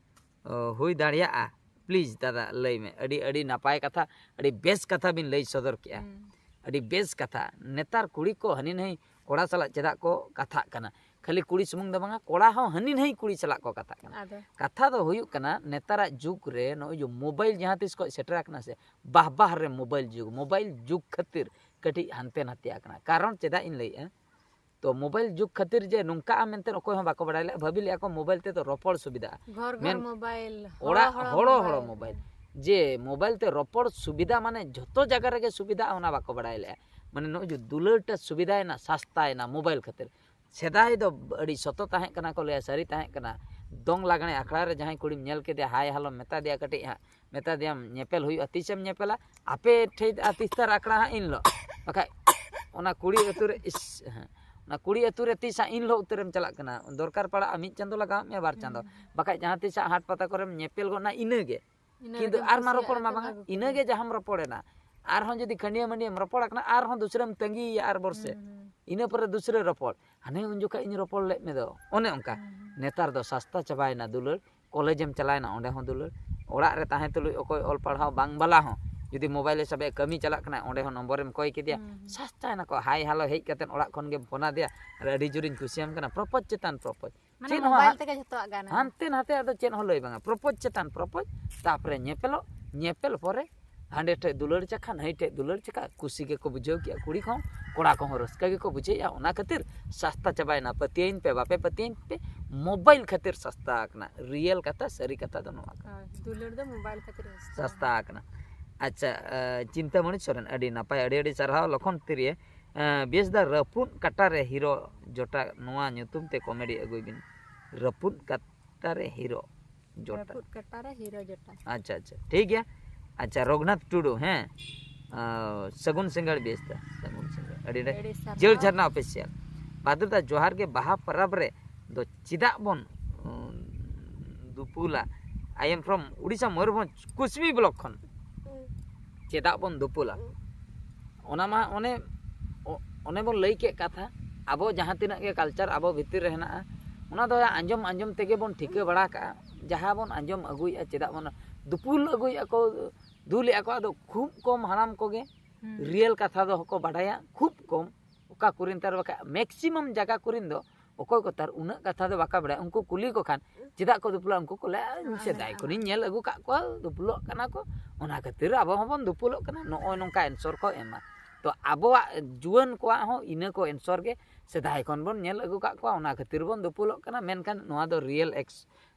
ᱚ, ᱦᱩᱭ ᱫᱟᱲᱮᱭᱟᱜᱼᱟ? ᱯᱞᱤᱡᱽ ᱫᱟᱫᱟ, ᱞᱟᱹᱭ ᱢᱮ᱾ ᱟᱹᱰᱤ, ᱟᱹᱰᱤ ᱱᱟᱯᱟᱭ ᱠᱟᱛᱷᱟ, ᱟᱹᱰᱤ ᱵᱮᱥ ᱠᱟᱛᱷᱟ ᱵᱤᱱ ᱞᱟᱹᱭ ᱥᱚᱫᱚᱨ ᱠᱮᱜᱼᱟ᱾ ᱦᱩᱸ᱾ ᱟᱹᱰᱤ ᱵᱮᱥ ᱠᱟᱛᱷᱟ᱾ ᱱᱮᱛᱟᱨ ᱠᱩᱲᱤ ᱠᱚ ᱦᱟᱹᱱᱤ ᱱᱟᱹᱭ ᱠᱚᱲᱟ ᱥᱟᱞᱟᱜ ᱪᱮᱫᱟᱜ ᱠᱚ ᱠᱟᱛᱷᱟᱜ ᱠᱟᱱᱟ? ᱠᱷᱟᱹᱞᱤ ᱠᱩᱲᱤ ᱥᱩᱢᱩᱝ ᱫᱚ ᱵᱟᱝᱟ, ᱠᱚᱲᱟ ᱦᱚᱸ ᱦᱟᱹᱱᱤ ᱱᱟᱹᱭ ᱠᱩᱲᱤ ᱥᱟᱞᱟᱜ ᱠᱚ ᱠᱟᱛᱷᱟᱜ ᱠᱟᱱᱟ᱾ ᱟᱫᱚ? ᱠᱟᱛᱷᱟ ᱫᱚ ᱦᱩᱭᱩᱜ ᱠᱟᱱᱟ, ᱱᱮᱛᱟᱨᱟᱜ ᱡᱩᱜᱽ ᱨᱮ ᱱᱚᱜᱼᱚᱭ ᱡᱮ ᱢᱳᱵᱟᱭᱤᱞ ᱡᱟᱦᱟᱸ ᱛᱤᱥ ᱠᱷᱚᱱ ᱥᱮᱴᱮᱨ ᱟᱠᱟᱱᱟ ᱥᱮ, ᱵᱟᱦ ᱵᱟᱦ ᱨᱮ ᱢᱳᱵᱟᱭᱤᱞ ᱡᱩᱜᱽ, ᱢᱳᱵᱟᱭᱤᱞ ᱡᱩᱜᱽ ᱠᱷᱟᱹᱛᱤᱨ ᱠᱟᱹᱴᱤᱡ ᱦᱟᱱᱛᱮ ᱱᱟᱛᱮ ᱟᱠᱟᱱᱟ᱾ ᱠᱟᱨᱚᱱ ᱪᱮᱫᱟᱜ ᱤᱧ ᱞᱟᱹᱭᱮᱜᱼᱟ, ᱛᱚ ᱢᱳᱵᱟᱭᱤᱞ ᱡᱩᱜᱽ ᱠᱷᱟᱹᱛᱤᱨ ᱡᱮ ᱱᱚᱝᱠᱟᱜᱼᱟ ᱢᱮᱱᱛᱮ ᱚᱠᱚᱭ ᱦᱚᱸ ᱵᱟᱠᱚ ᱵᱟᱲᱟᱭ ᱞᱮᱫᱼᱟ, ᱵᱷᱟᱹᱵᱤ ᱞᱮᱫᱼᱟ ᱠᱚ ᱢᱳᱵᱟᱭᱤᱞ ᱛᱮᱫᱚ ᱨᱚᱯᱚᱲ ᱥᱩᱵᱤᱫᱷᱟᱜᱼᱟ᱾ ᱜᱷᱚᱨ ᱜᱷᱚᱨ ᱢᱮᱱ-, ᱢᱳᱵᱟᱭᱤᱞ, ᱚᱲᱟᱜ ᱦᱚᱲᱚ ᱦᱚᱲᱚ ᱦᱚᱲᱚ ᱢᱳᱵᱟᱭᱤᱞ᱾ ᱡᱮ ᱢᱳᱵᱟᱭᱤᱞ ᱛᱮ ᱨᱚᱯᱚᱲ ᱥᱩᱵᱤᱫᱷᱟ, ᱢᱟᱱᱮ ᱡᱷᱚᱛᱚ ᱡᱟᱭᱜᱟ ᱨᱮᱜᱮ ᱥᱩᱵᱤᱫᱷᱟᱜᱼᱟ, ᱚᱱᱟ ᱵᱟᱠᱚ ᱵᱟᱲᱟᱭ ᱞᱮᱫᱼᱟ᱾ ᱢᱟᱱᱮ ᱱᱚᱜᱼᱚᱭ ᱡᱮ ᱫᱩᱞᱟᱹᱲ ᱴᱟ ᱥᱩᱵᱤᱫᱷᱟᱭᱮᱱᱟ, ᱥᱟᱥᱛᱟᱭᱮᱱᱟ ᱢᱳᱵᱟᱭᱤᱞ ᱠᱷᱟᱹᱛᱤᱨ᱾ ᱥᱮᱫᱟᱭ ᱫᱚ ᱟᱹᱰᱤ ᱥᱚᱛᱚ ᱛᱟᱦᱮᱸ ᱠᱟᱱᱟ ᱠᱚ, ᱞᱟᱹᱭᱟ ᱥᱟᱹᱨᱤ ᱛᱟᱦᱮᱸ ᱠᱟᱱᱟ᱾ ᱫᱚᱝ ᱞᱟᱜᱽᱬᱮ ᱟᱠᱷᱲᱟ ᱨᱮ ᱡᱟᱦᱟᱸᱭ ᱠᱩᱲᱤᱢ ᱧᱮᱞ ᱠᱮᱫᱮᱭᱟ, ᱦᱟᱭ ᱦᱟᱞᱚᱢ ᱢᱮᱛᱟ ᱫᱮᱭᱟ ᱠᱟᱹᱴᱤᱡ ᱦᱟᱸᱜ, ᱢᱮᱛᱟ ᱫᱮᱭᱟᱢ ᱧᱮᱯᱮᱞ ᱦᱩᱭᱩᱜᱼᱟ, ᱛᱤᱥᱮᱢ ᱧᱮᱯᱮᱞᱟ? ᱟᱯᱮ ᱴᱷᱮᱡ ᱟᱨ ᱛᱤᱥ ᱛᱟᱨ ᱟᱠᱷᱲᱟ ᱦᱟᱸᱜ ᱤᱱ ᱦᱤᱞᱳᱜ᱾ ᱵᱟᱠᱷᱟᱡ ᱚᱱᱟ ᱠᱩᱲᱤ ᱟᱹᱛᱩ ᱨᱮ, ᱤᱥ, ᱦᱮᱸ, ᱚᱱᱟ ᱠᱩᱲᱤ ᱟᱹᱛᱩ ᱨᱮ ᱛᱤᱥ ᱦᱟᱸᱜ ᱤᱱ ᱦᱤᱞᱳᱜ ᱩᱛᱟᱹᱨᱮᱢ ᱪᱟᱞᱟᱜ ᱠᱟᱱᱟ? ᱫᱚᱨᱠᱟᱨ ᱯᱟᱲᱟᱜᱼᱟ ᱢᱤᱫ ᱪᱟᱸᱫᱳ ᱞᱟᱜᱟᱣ ᱢᱮᱭᱟ, ᱵᱟᱨ ᱪᱟᱸᱫᱳ᱾ ᱦᱩᱸ᱾ ᱵᱟᱠᱷᱟᱡ ᱡᱟᱦᱟᱸ ᱛᱤᱥ ᱦᱟᱸᱜ ᱦᱟᱴ ᱯᱟᱛᱟ ᱠᱚᱨᱮᱢ ᱧᱮᱯᱮᱞ ᱜᱚᱫ ᱱᱟ, ᱤᱱᱟᱹᱜᱮ᱾ ᱤᱱᱟᱹ ᱠᱤᱱᱛᱩ ᱨᱮᱜᱮᱢ ᱟᱨ ᱢᱟ ᱠᱩᱥᱤᱭᱟᱜ ᱨᱚᱯᱚᱲ ᱢᱟ ᱠᱟᱛᱮᱢ ᱵᱟᱝᱟ, ᱟᱹᱜᱩ ᱤᱱᱟᱹ ᱠᱮᱫᱟ᱾ ᱜᱮ ᱡᱟᱦᱟᱸᱢ ᱨᱚᱯᱚᱲᱮᱱᱟ᱾ ᱟᱨᱦᱚᱸ ᱡᱩᱫᱤ ᱠᱷᱟᱹᱱᱰᱤᱭᱟᱹ ᱢᱟᱹᱱᱰᱤᱭᱟᱹᱢ ᱨᱚᱯᱚᱲ ᱟᱠᱟᱱᱟ, ᱟᱨᱦᱚᱸ ᱫᱩᱥᱨᱟᱹᱢ ᱛᱟᱺᱜᱤᱭᱮᱭᱟ ᱟᱨ ᱵᱚᱨᱥᱮ᱾ ᱦᱩᱸ, ᱦᱩᱸ᱾ ᱤᱱᱟᱹ ᱯᱚᱨᱮ ᱫᱩᱥᱨᱟᱹ ᱨᱚᱯᱚᱲ᱾ ᱦᱟᱱᱮ ᱩᱱ ᱡᱚᱠᱷᱟᱡ ᱤᱧ ᱨᱚᱯᱚᱲ ᱞᱮᱫ ᱢᱮ ᱫᱚ᱾ ᱚᱱᱮ ᱚᱱᱠᱟ᱾ ᱦᱩᱸ, ᱦᱩᱸ᱾ ᱱᱮᱛᱟᱨ ᱫᱚ ᱥᱟᱥᱛᱟ ᱪᱟᱵᱟᱭᱮᱱᱟ ᱫᱩᱞᱟᱹᱲ᱾ ᱠᱚᱞᱮᱡᱽ ᱮᱢ ᱪᱟᱞᱟᱣᱮᱱᱟ, ᱚᱸᱰᱮ ᱦᱚᱸ ᱫᱩᱞᱟᱹᱲ᱾ ᱚᱲᱟᱜ ᱨᱮ ᱛᱟᱦᱮᱸ ᱛᱩᱞᱩᱡ ᱚᱠᱚᱭ ᱚᱞ ᱯᱟᱲᱦᱟᱣ ᱵᱟᱝ ᱵᱟᱞᱟ ᱦᱚᱸ ᱡᱩᱫᱤ ᱢᱳᱵᱟᱭᱤᱞ ᱮ ᱥᱟᱵᱮ, ᱠᱟᱹᱢᱤ ᱪᱟᱞᱟᱜ ᱠᱟᱱᱟᱭ, ᱚᱸᱰᱮ ᱦᱚᱸ ᱱᱚᱢᱵᱚᱨᱮᱢ ᱠᱚᱭ ᱠᱮᱫᱮᱭᱟ᱾ ᱦᱩᱸ, ᱦᱩᱸ᱾ ᱥᱟᱥᱛᱟᱭᱮᱱᱟ ᱠᱚ, ᱦᱟᱭ ᱦᱟᱞᱳ ᱦᱮᱡ ᱠᱟᱛᱮ ᱚᱲᱟᱜ ᱠᱷᱚᱱ ᱜᱮᱢ ᱯᱷᱳᱱ ᱟᱫᱮᱭᱟ, ᱟᱨ ᱟᱹᱰᱤ ᱡᱳᱨᱤᱧ ᱠᱩᱥᱤᱭᱟᱢ ᱠᱟᱱᱟ, ᱯᱨᱚᱯᱳᱡᱽ ᱪᱮᱛᱟᱱ ᱯᱨᱚᱯᱳᱡᱽ᱾ ᱢᱟᱱᱮ ᱪᱮᱫ ᱦᱚᱸ ᱢᱳᱵᱟᱭᱤᱞ ᱦᱟᱸᱜ ᱛᱮᱜᱮ ᱡᱷᱚᱛᱚᱣᱟᱜ ᱜᱟᱱᱚᱜᱼᱟ᱾ ᱦᱟᱱᱛᱮ ᱱᱟᱛᱮ ᱟᱫᱚ ᱪᱮᱫ ᱦᱚᱸ ᱞᱟᱹᱭ ᱵᱟᱝᱟ, ᱯᱨᱚᱯᱳᱡᱽ ᱪᱮᱛᱟᱱ ᱯᱨᱚᱯᱳᱡᱽ, ᱛᱟᱯᱚᱨᱮ ᱧᱮᱯᱮᱞᱚᱜ, ᱧᱮᱯᱮᱞ ᱯᱚᱨᱮ ᱦᱟᱸᱰᱮ ᱴᱷᱮᱡ ᱫᱩᱞᱟᱹᱲ ᱪᱟᱠᱷᱟ, ᱱᱟᱹᱭ ᱴᱷᱮᱡ ᱫᱩᱞᱟᱹᱲ ᱪᱟᱠᱷᱟ, ᱠᱩᱥᱤ ᱜᱮᱠᱚ ᱵᱩᱡᱷᱟᱹᱣ ᱠᱮᱜᱼᱟ ᱠᱩᱲᱤ ᱠᱚᱦᱚᱸ, ᱠᱚᱲᱟ ᱠᱚᱦᱚᱸ ᱨᱟᱹᱥᱠᱟᱹ ᱜᱮᱠᱚ ᱵᱩᱡᱷᱟᱹᱣᱮᱜᱼᱟ᱾ ᱚᱱᱟ ᱠᱷᱟᱹᱛᱤᱨ ᱥᱟᱥᱛᱟ ᱪᱟᱵᱟᱭᱮᱱᱟ᱾ ᱯᱟᱹᱛᱭᱟᱹᱣᱤᱧ ᱯᱮ, ᱵᱟᱯᱮ ᱯᱟᱹᱛᱭᱟᱹᱣᱤᱧ ᱯᱮ, ᱢᱳᱵᱟᱭᱤᱞ ᱠᱷᱟᱹᱛᱤᱨ ᱥᱟᱥᱛᱟ ᱟᱠᱟᱱᱟ᱾ ᱨᱤᱭᱮᱞ ᱠᱟᱛᱷᱟ, ᱥᱟᱹᱨᱤ ᱠᱟᱛᱷᱟ ᱫᱚ ᱱᱚᱣᱟ ᱠᱟᱱᱟ᱾ ᱦᱳᱭ, ᱫᱩᱞᱟᱹᱲ ᱫᱚ ᱢᱳᱵᱟᱭᱤᱞ ᱠᱷᱟᱹᱛᱤᱨ ᱥᱟᱥᱛᱟ᱾ ᱥᱟᱥᱛᱟ ᱟᱠᱟᱱᱟ᱾ ᱟᱪᱪᱷᱟ, ᱟᱸ, ᱪᱤᱱᱛᱟᱹᱢᱚᱬᱤ ᱥᱚᱨᱮᱱ, ᱟᱹᱰᱤ ᱱᱟᱯᱟᱭ, ᱟᱹᱰᱤ ᱟᱹᱰᱤ ᱥᱟᱨᱦᱟᱣ ᱞᱚᱠᱷᱚᱱ ᱛᱤᱨᱭᱟᱹ᱾ ᱟᱸ, ᱵᱮᱥ ᱫᱟ, ᱨᱟᱹᱯᱩᱫ ᱠᱟᱴᱟ ᱨᱮ ᱦᱤᱨᱳ ᱡᱚᱴᱟ, ᱱᱚᱣᱟ ᱧᱩᱛᱩᱢ ᱛᱮ ᱠᱚᱢᱮᱰᱤ ᱟᱹᱜᱩᱭ ᱵᱤᱱ᱾ ᱨᱟᱹᱯᱩᱫ ᱠᱟᱴᱟ ᱨᱮ ᱦᱤᱨᱳ ᱡᱚᱴᱟ᱾ ᱨᱟᱹᱯᱩᱫ ᱠᱟᱴᱟ ᱨᱮ ᱦᱤᱨᱳ ᱡᱚᱴᱟ᱾ ᱟᱪᱪᱷᱟ, ᱟᱪᱪᱷᱟ, ᱴᱷᱤᱠ ᱜᱮᱭᱟ᱾ ᱟᱪᱪᱷᱟ, ᱨᱚᱜᱷᱩᱱᱟᱛᱷ ᱴᱩᱰᱩ, ᱦᱮᱸ, ᱟᱸ, ᱥᱟᱹᱜᱩᱱ ᱥᱤᱸᱜᱟᱹᱲ ᱵᱮᱥ ᱫᱟ, ᱥᱟᱹᱜᱩᱱ ᱥᱤᱸᱜᱟᱹᱲ, ᱟᱹᱰᱤ ᱟᱹᱰᱤ, ᱟᱹᱰᱤ ᱥᱟᱨᱦᱟᱣ᱾ ᱡᱟᱹᱲ ᱡᱷᱟᱨᱱᱟ ᱚᱯᱷᱤᱥᱤᱭᱟᱞ᱾ ᱵᱟᱫᱩᱨ ᱫᱟ, ᱡᱚᱦᱟᱨ ᱜᱮ, ᱵᱟᱦᱟ ᱯᱚᱨᱚᱵᱽ ᱨᱮ ᱫᱚ ᱪᱮᱫᱟᱜ ᱵᱚᱱ, ᱩᱸ, ᱫᱩᱯᱩᱞᱟ? I am from Orissa, Mayurbhanj, Kusumi block ᱠᱷᱚᱱ᱾ ᱪᱮᱫᱟᱜ ᱵᱚᱱ ᱫᱩᱯᱩᱞᱟ? ᱚᱱᱟ ᱢᱟ ᱚᱱᱮ, ᱚ-, ᱚᱱᱮ ᱵᱚᱱ ᱞᱟᱹᱭ ᱠᱮᱫ ᱠᱟᱛᱷᱟ, ᱟᱵᱚ ᱡᱟᱦᱟᱸ ᱛᱤᱱᱟᱹᱜ ᱜᱮ ᱠᱟᱞᱪᱟᱨ ᱟᱵᱚ ᱵᱷᱤᱛᱤᱨ ᱨᱮ ᱦᱮᱱᱟᱜᱼᱟ, ᱚᱱᱟ ᱫᱚ ᱟᱸᱡᱚᱢ ᱟᱸᱡᱚᱢ ᱛᱮᱜᱮ ᱵᱚᱱ ᱴᱷᱤᱠᱟᱹ ᱵᱟᱲᱟ ᱠᱟᱜᱼᱟ᱾ ᱡᱟᱦᱟᱸ ᱵᱚᱱ ᱟᱸᱡᱚᱢ ᱟᱹᱜᱩᱭᱮᱫᱼᱟ, ᱪᱮᱫᱟᱜ ᱵᱚᱱ ᱫᱩᱯᱩᱞ ᱟᱹᱜᱩᱭᱮᱫᱼᱟ ᱠᱚ, ᱫᱩᱞᱮᱫᱼᱟ ᱠᱚ᱾ ᱟᱫᱚ ᱠᱷᱩᱵ ᱠᱚᱢ ᱦᱟᱲᱟᱢ ᱠᱚᱜᱮ ᱨᱤᱭᱮᱞ ᱠᱟᱛᱷᱟ ᱫᱚ ᱠᱚ ᱵᱟᱰᱟᱭᱟ, ᱠᱷᱩᱵ ᱠᱚᱢ᱾ ᱚᱠᱟ ᱠᱚᱨᱮᱱ ᱛᱟᱨ ᱵᱟᱠᱷᱟᱡ ᱢᱮᱠᱥᱤᱢᱟᱢ ᱡᱟᱭᱜᱟ ᱠᱚᱨᱮᱱ ᱫᱚ ᱚᱠᱚᱭ ᱠᱚ ᱛᱟᱨ ᱩᱱᱟᱹᱜ ᱠᱟᱛᱷᱟ ᱫᱚ ᱵᱟᱠᱚ ᱵᱟᱰᱟᱭᱟ᱾ ᱩᱱᱠᱩ ᱠᱩᱞᱤ ᱠᱚ ᱠᱷᱟᱱ, "ᱪᱮᱫᱟᱜ ᱠᱚ ᱫᱩᱯᱩᱞᱟ?" ᱩᱱᱠᱩ ᱠᱚ ᱞᱟᱹᱭᱟ, "ᱤᱧ ᱥᱮᱫᱟᱭ ᱠᱷᱚᱱᱤᱧ ᱧᱮᱞ ᱟᱹᱜᱩ ᱠᱟᱜ ᱠᱚᱣᱟ, ᱫᱩᱯᱩᱞᱚᱜ ᱠᱟᱱᱟ ᱠᱚ, ᱚᱱᱟ ᱠᱷᱟᱹᱛᱤᱨ ᱟᱵᱚ ᱦᱚᱸᱵᱚᱱ ᱫᱩᱯᱩᱞᱚᱜ ᱠᱟᱱᱟ", ᱱᱚᱜᱼᱚᱭ ᱱᱚᱝᱠᱟ ᱮᱱᱥᱚᱨ ᱠᱚ ᱮᱢᱟ᱾ ᱛᱚ ᱟᱵᱚᱣᱟᱜ ᱡᱩᱣᱟᱹᱱ ᱠᱚᱣᱟᱜ ᱦᱚᱸ ᱤᱱᱟᱹ ᱠᱚ ᱮᱱᱥᱚᱨ ᱜᱮ, ᱥᱮᱫᱟᱭ ᱠᱷᱚᱱ ᱵᱚᱱ ᱧᱮᱞ ᱟᱹᱜᱩ ᱠᱟᱜ ᱠᱚᱣᱟ, ᱚᱱᱟ ᱠᱷᱟᱹᱛᱤᱨ ᱵᱚᱱ ᱫᱩᱯᱩᱞᱚᱜ ᱠᱟᱱᱟ᱾ ᱢᱮᱱᱠᱷᱟᱱ ᱱᱚᱣᱟ ᱫᱚ ᱨᱤᱭᱮᱞ ᱮᱠᱥ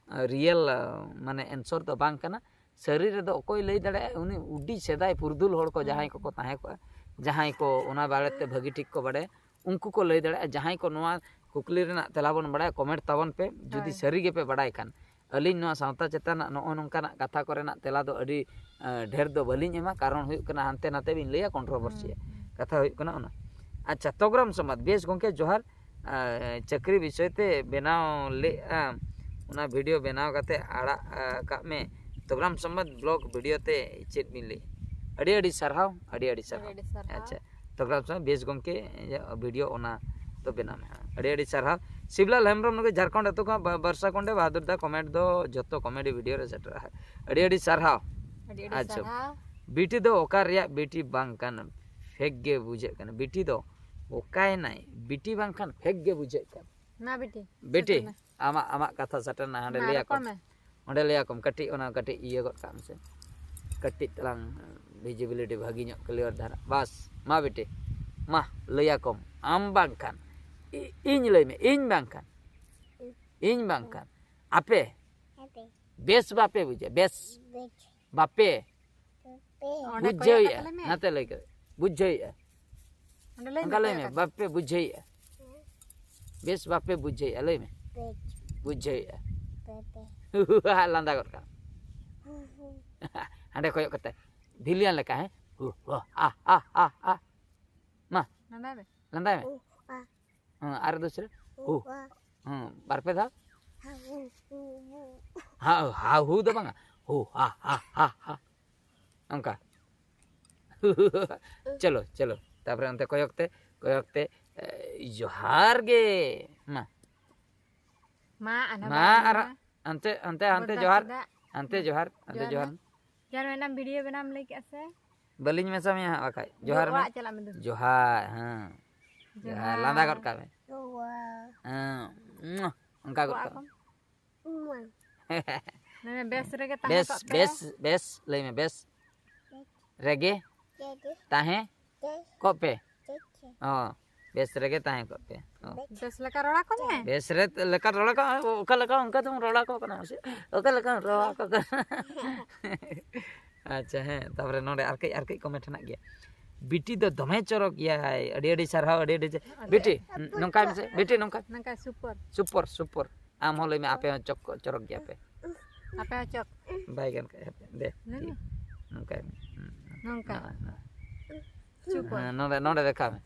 ᱨᱤᱭᱮᱞ ᱢᱟᱱᱮ ᱮᱱᱥᱚᱨ ᱫᱚ ᱵᱟᱝ ᱠᱟᱱᱟ᱾ ᱥᱟᱹᱨᱤ ᱨᱮᱫᱚ ᱚᱠᱚᱭ ᱞᱟᱹᱭ ᱫᱟᱲᱮᱭᱟᱜᱼᱟ? ᱩᱱᱤ ᱟᱹᱰᱤ ᱥᱮᱫᱟᱭ ᱯᱩᱨᱩᱫᱷᱩᱞ ᱦᱚᱲ ᱠᱚ ᱡᱟᱦᱟᱸᱭ ᱠᱚᱠᱚ ᱛᱟᱦᱮᱸ ᱠᱚᱜᱼᱟ, ᱡᱟᱦᱟᱸᱭ ᱠᱚ ᱚᱱᱟ ᱵᱟᱨᱮᱛᱮ ᱵᱷᱟᱹᱜᱤ ᱴᱷᱤᱠ ᱠᱚ ᱵᱟᱰᱟᱭᱟ, ᱩᱱᱠᱩ ᱠᱚ ᱞᱟᱹᱭ ᱫᱟᱲᱮᱭᱟᱜᱼᱟ᱾ ᱡᱟᱦᱟᱸᱭ ᱠᱚ ᱱᱚᱣᱟ ᱠᱩᱠᱞᱤ ᱨᱮᱱᱟᱜ ᱛᱮᱞᱟ ᱵᱚᱱ ᱵᱟᱲᱟᱭᱟ, ᱠᱚᱢᱮᱱᱴ ᱛᱟᱵᱚᱱ ᱯᱮ ᱡᱩᱫᱤ ᱦᱳᱭ᱾ ᱥᱟᱹᱨᱤ ᱜᱮᱯᱮ ᱵᱟᱰᱟᱭ ᱠᱷᱟᱱ᱾ ᱟᱹᱞᱤᱧ ᱱᱚᱣᱟ ᱥᱟᱶᱛᱟ ᱪᱮᱛᱟᱱ ᱨᱮᱱᱟᱜ ᱱᱚᱜᱼᱚ ᱱᱚᱝᱠᱟᱱᱟᱜ ᱠᱟᱛᱷᱟ ᱠᱚᱨᱮᱱᱟᱜ ᱛᱮᱞᱟ ᱫᱚ ᱟᱹᱰᱤ ᱟᱸ, ᱰᱷᱮᱨ ᱫᱚ ᱵᱟᱹᱞᱤᱧ ᱮᱢᱟ, ᱠᱟᱨᱚᱱ ᱦᱩᱭᱩᱜ ᱠᱟᱱᱟ ᱦᱟᱱᱛᱮ ᱱᱟᱛᱮ ᱵᱤᱱ ᱞᱟᱹᱭᱟ, ᱠᱚᱱᱴᱨᱳᱵᱷᱟᱨᱥᱤᱭᱟ᱾ ᱠᱟᱛᱷᱟ ᱦᱩᱭᱩᱜ ᱠᱟᱱᱟ ᱚᱱᱟ᱾ ᱟᱪᱪᱷᱟ, ᱛᱚᱜᱽᱨᱟᱢ ᱥᱚᱢᱵᱟᱫ, ᱵᱮᱥ ᱜᱚᱢᱠᱮ ᱡᱚᱦᱟᱨ᱾ ᱟᱸ, ᱪᱟᱹᱠᱨᱤ ᱵᱤᱥᱚᱭ ᱛᱮ ᱵᱮᱱᱟᱣ ᱞᱮᱫᱼᱟ, ᱚᱱᱟ ᱵᱷᱤᱰᱤᱭᱳ ᱵᱮᱱᱟᱣ ᱠᱟᱛᱮ ᱟᱲᱟᱜ, ᱟᱸ, ᱠᱟᱜ ᱢᱮ᱾ ᱛᱚᱜᱽᱨᱟᱢ ᱥᱚᱢᱵᱟᱫ ᱵᱞᱚᱜ ᱵᱷᱤᱰᱤᱭᱳ ᱛᱮ ᱪᱮᱫ ᱵᱤᱱ ᱞᱟᱹᱭ? ᱟᱹᱰᱤ ᱟᱹᱰᱤ ᱥᱟᱨᱦᱟᱣ, ᱟᱹᱰᱤ ᱟᱹᱰᱤ ᱥᱟᱨᱦᱟᱣ᱾ ᱟᱹᱰᱤ ᱟᱹᱰᱤ ᱥᱟᱨᱦᱟᱣ᱾ ᱟᱪᱪᱷᱟ, ᱛᱚᱜᱽᱨᱟᱢ ᱥᱚᱢᱵᱟᱫ ᱵᱮᱥ ᱜᱚᱢᱠᱮ, ᱤᱭᱟᱹ, ᱵᱷᱤᱰᱤᱭᱳ ᱚᱱᱟ ᱛᱚ ᱵᱮᱱᱟᱣ ᱢᱮ᱾ ᱟᱹᱰᱤ ᱟᱹᱰᱤ ᱥᱟᱨᱦᱟᱣ᱾ ᱥᱤᱵᱞᱟᱞ ᱦᱮᱢᱵᱨᱚᱢ ᱱᱩᱠᱩ ᱡᱷᱟᱲᱠᱷᱚᱸᱰ ᱟᱹᱛᱩ ᱠᱷᱚᱱ ᱵᱟ-, ᱵᱟᱨᱥᱟ ᱠᱚᱱᱰᱮ ᱵᱟᱦᱟᱫᱩᱨ ᱫᱟ ᱠᱚᱢᱮᱱᱴ ᱫᱚ ᱡᱚᱛᱚ ᱠᱚᱢᱮᱰᱤ ᱵᱷᱤᱰᱤᱭᱳ ᱨᱮ ᱥᱮᱴᱮᱨᱟ᱾ ᱟᱹᱰᱤ ᱟᱹᱰᱤ ᱥᱟᱨᱦᱟᱣ᱾ ᱟᱹᱰᱤ ᱟᱹᱰᱤ ᱟᱪᱪᱷᱟ᱾ ᱥᱟᱨᱦᱟᱣ᱾ ᱵᱤᱴᱤ ᱫᱚ ᱚᱠᱟ ᱨᱮᱭᱟᱜ ᱵᱤᱴᱤ ᱵᱟᱝ ᱠᱟᱱᱟ? ᱯᱷᱮᱠ ᱜᱮ ᱵᱩᱡᱷᱟᱹᱜ ᱠᱟᱱᱟ᱾ ᱵᱤᱴᱤ ᱫᱚ ᱚᱠᱟᱭᱮᱱᱟᱭ? ᱵᱤᱴᱤ ᱵᱟᱝᱠᱷᱟᱱ ᱯᱷᱮᱠ ᱜᱮ ᱵᱩᱡᱷᱟᱹᱜ ᱠᱟᱱᱟ᱾ ᱢᱟ ᱵᱤᱴᱤ, ᱵᱤᱴᱤ, ᱥᱮᱴᱮᱨ ᱢᱮ᱾ ᱟᱢᱟᱜ, ᱟᱢᱟᱜ ᱠᱟᱛᱷᱟ ᱥᱮᱴᱮᱨ ᱱᱟ, ᱦᱟᱸᱰᱮ ᱢᱟ ᱞᱟᱹᱭ ᱟᱠᱚ ᱨᱚᱯᱚᱲ ᱢᱮ᱾ ᱚᱸᱰᱮ ᱞᱟᱹᱭ ᱟᱠᱚᱢ ᱠᱟᱹᱴᱤᱡ, ᱚᱱᱟ ᱠᱟᱹᱴᱤᱡ ᱤᱭᱟᱹ ᱜᱚᱫ ᱠᱟᱜ ᱢᱮᱥᱮ, ᱠᱟᱹᱴᱤᱡ ᱛᱟᱞᱟᱝ ᱵᱷᱤᱡᱤᱵᱤᱞᱤᱴᱤ ᱵᱷᱟᱹᱜᱤ ᱧᱚᱜ ᱠᱞᱤᱭᱟᱨ ᱫᱷᱟᱨᱟ᱾ ᱵᱟᱥ, ᱢᱟ ᱵᱤᱴᱤ, ᱢᱟ ᱞᱟᱹᱭ ᱟᱠᱚᱢ, ᱟᱢ ᱵᱟᱝᱠᱷᱟᱱ ᱤ-, ᱤᱧ ᱞᱟᱹᱭ ᱢᱮ, ᱤᱧ ᱵᱟᱝᱠᱷᱟᱱ, ᱤᱧ ᱵᱟᱝᱠᱷᱟᱱ ᱟᱯᱮ ᱟᱯᱮ᱾ ᱵᱮᱥ ᱵᱟᱯᱮ ᱵᱩᱡᱟ, ᱵᱮᱥ ᱵᱩᱡ᱾ ᱵᱟᱯᱮ ᱯᱮ᱾ ᱚᱸᱰᱮ ᱠᱚᱭᱚᱜ ᱵᱩᱡᱷᱟᱹᱣᱮᱫᱼᱟ᱾ ᱠᱟᱛᱮ ᱞᱟᱹᱭ ᱢᱮ᱾ ᱱᱟᱛᱮ ᱞᱟᱹᱭ ᱠᱟᱛᱮ ᱵᱩᱡᱷᱟᱹᱣᱮᱫᱼᱟ᱾ ᱚᱸᱰᱮ ᱞᱟᱹᱭ ᱚᱱᱠᱟ ᱢᱮ, ᱞᱟᱹᱭ ᱠᱚᱭᱚᱜ ᱢᱮ, ᱠᱟᱛᱮ᱾ ᱵᱟᱯᱮ ᱵᱩᱡᱷᱟᱹᱣᱮᱫᱼᱟ᱾ ᱵᱮᱥ ᱵᱟᱯᱮ ᱵᱩᱡᱷᱟᱹᱣᱮᱫᱼᱟ, ᱞᱟᱹᱭ ᱢᱮ᱾ ᱵᱩᱡ᱾ ᱵᱩᱡᱷᱟᱹᱣᱮᱫᱼᱟ᱾ ᱯᱮ ᱯᱮ᱾ ᱞᱟᱸᱫᱟ ᱜᱚᱫ ᱠᱟᱜ᱾ ᱦᱩ, ᱦᱩ᱾ ᱦᱟᱸᱰᱮ ᱠᱚᱭᱚᱜ ᱠᱟᱛᱮ ᱵᱷᱤᱞᱤᱭᱟᱱ ᱞᱮᱠᱟ, ᱦᱮᱸ? ᱦᱩ, ᱦᱩ, ᱟ, ᱟ, ᱟ, ᱟ᱾ ᱢᱟ, ᱞᱟᱸᱫᱟᱭ ᱢᱮ᱾ ᱞᱟᱸᱫᱟᱭ ᱢᱮ᱾ ᱦᱩ, ᱟ᱾ ᱦᱮᱸ, ᱟᱨ ᱫᱩᱥᱨᱟᱹ? ᱦᱩ᱾ ᱦᱩ, ᱟ᱾ ᱦᱮᱸ, ᱵᱟᱨ ᱯᱮ ᱫᱷᱟᱣ᱾ ᱦᱟ, ᱦᱩ, ᱦᱩ, ᱦᱩ᱾ ᱦᱟ, ᱦᱟ, ᱦᱩ ᱫᱚ ᱵᱟᱝᱟ᱾ ᱦᱩ, ᱦᱟ, ᱦᱟ, ᱦᱟ, ᱦᱟ᱾ ᱚᱱᱠᱟ᱾ ᱪᱚᱞᱚ, ᱪᱚᱞᱚ᱾ ᱛᱟᱯᱚᱨᱮ ᱚᱱᱛᱮ ᱠᱚᱭᱚᱜ ᱛᱮ, ᱠᱚᱭᱚᱜ ᱛᱮ, ᱮ, ᱡᱚᱦᱟᱨ ᱜᱮ᱾ ᱢᱟ᱾ ᱢᱟ, ᱟᱨᱦᱚᱸ ᱢᱟ, ᱵᱟᱨ ᱟᱨ ᱢᱟ᱾ ᱚᱱᱛᱮ, ᱚᱱᱛᱮ, ᱦᱟᱱᱛᱮ ᱵᱚᱫᱟ ᱡᱚᱦᱟᱨ᱾ ᱪᱮᱫᱟᱜ? ᱦᱟᱱᱛᱮ ᱡᱚᱦᱟᱨ, ᱦᱟᱱᱛᱮ ᱡᱚᱦᱟᱨ ᱡᱚᱦᱟᱨ᱾ ᱢᱮ᱾ ᱡᱚᱦᱟᱨ ᱢᱮ᱾ ᱮᱱᱟᱝ ᱵᱷᱤᱰᱤᱭᱳ ᱵᱮᱱᱟᱣ ᱮᱢ ᱞᱟᱹᱭ ᱠᱮᱜᱼᱟ ᱥᱮ? ᱵᱟᱹᱞᱤᱧ ᱢᱮᱥᱟ ᱢᱮᱭᱟ ᱦᱟᱸᱜ ᱵᱟᱠᱷᱟᱡ᱾ ᱡᱚᱦᱟᱨ ᱢᱮ᱾ ᱚᱲᱟᱜ ᱪᱟᱞᱟᱜ ᱢᱮ ᱫᱩ᱾ ᱡᱚᱦᱟᱨ, ᱦᱮᱸ᱾ ᱡᱚᱦᱟᱨ᱾ ᱡᱚᱦᱟᱨ᱾ ᱞᱟᱸᱫᱟ ᱜᱚᱫ ᱠᱟᱜ ᱢᱮ᱾ ᱦᱮᱸ᱾ ᱚᱱᱠᱟ ᱜᱚᱫ ᱠᱟᱜ ᱢᱮ᱾ ᱢᱮ, ᱵᱮᱥ ᱨᱮᱜᱮ ᱛᱟᱦᱮᱸ ᱵᱮᱥ, ᱠᱚᱜ ᱯᱮ᱾ ᱵᱮᱥ, ᱵᱮᱥ, ᱞᱟᱹᱭ ᱢᱮ, ᱵᱮᱥ ᱨᱮᱜᱮ ᱨᱮᱜᱮ ᱛᱟᱦᱮᱸ ᱠᱚᱜ ᱯᱮ᱾ ᱚ, ᱵᱮᱥ ᱨᱮᱜᱮ ᱛᱟᱦᱮᱸ ᱠᱚᱜ ᱯᱮ᱾ ᱚ᱾ ᱵᱮᱥ ᱞᱮᱠᱟ ᱨᱚᱲ ᱟᱠᱚ ᱢᱮ᱾ ᱵᱮᱥ ᱨᱮ ᱞᱮᱠᱟ ᱨᱚᱲ ᱟᱠᱚ, ᱚᱠᱟ ᱞᱮᱠᱟ ᱚᱱᱠᱟ ᱛᱮᱢ ᱨᱚᱲ ᱟᱠᱚ ᱠᱟᱱᱟ ᱢᱟᱥᱮ? ᱚᱠᱟ ᱞᱮᱠᱟᱢ ᱨᱚᱲ ᱟᱠᱚ ᱠᱟᱱᱟ? ᱟᱪᱪᱷᱟ, ᱦᱮᱸ, ᱛᱟᱯᱚᱨᱮ ᱱᱚᱰᱮ ᱟᱨ ᱠᱟᱹᱡ, ᱟᱨ ᱠᱟᱹᱡ ᱠᱚᱢᱮᱱᱴ ᱦᱮᱱᱟᱜ ᱜᱮᱭᱟ᱾ ᱵᱤᱴᱤ ᱫᱚ ᱫᱚᱢᱮ ᱪᱚᱨᱚᱠ ᱜᱮᱭᱟᱭ, ᱟᱹᱰᱤ ᱟᱹᱰᱤ ᱥᱟᱨᱦᱟᱣ, ᱟᱹᱰᱤ ᱟᱹᱰᱤ ᱪᱮ-, ᱟᱹᱰᱤ ᱵᱤᱴᱤ, ᱱᱚᱝᱠᱟᱭ ᱢᱮᱥᱮ, ᱵᱤᱴᱤ ᱱᱚᱝᱠᱟ᱾ ᱱᱚᱝᱠᱟ ᱥᱩᱯᱚᱨ᱾ ᱥᱩᱯᱚᱨ, ᱥᱩᱯᱚᱨ᱾ ᱟᱢ ᱦᱚᱸ ᱞᱟᱹᱭ ᱢᱮ, ᱟᱯᱮ ᱦᱚᱸ ᱪᱚᱠ-, ᱪᱚᱨᱚᱠ ᱜᱮᱭᱟ ᱯᱮ᱾ ᱟᱯᱮ ᱦᱚᱸ ᱪᱚᱠ᱾ ᱵᱟᱭ ᱜᱟᱱ ᱠᱟᱜᱼᱟ, ᱦᱟᱯᱮ, ᱫᱮ, ᱞᱟᱹᱭ ᱴᱷᱤᱠ᱾ ᱢᱮ᱾ ᱱᱚᱝᱠᱟᱭ ᱢᱮ᱾ ᱦᱩᱸ, ᱦᱩᱸ᱾ ᱱᱚᱝᱠᱟ᱾ ᱱᱚᱜᱼᱚᱭ, ᱱᱚᱜᱼᱚᱭ᱾ ᱪᱩᱯ᱾ ᱦᱮᱸ, ᱱᱚᱰᱮ, ᱱᱚᱰᱮ ᱫᱮᱠᱷᱟᱣ ᱢᱮ᱾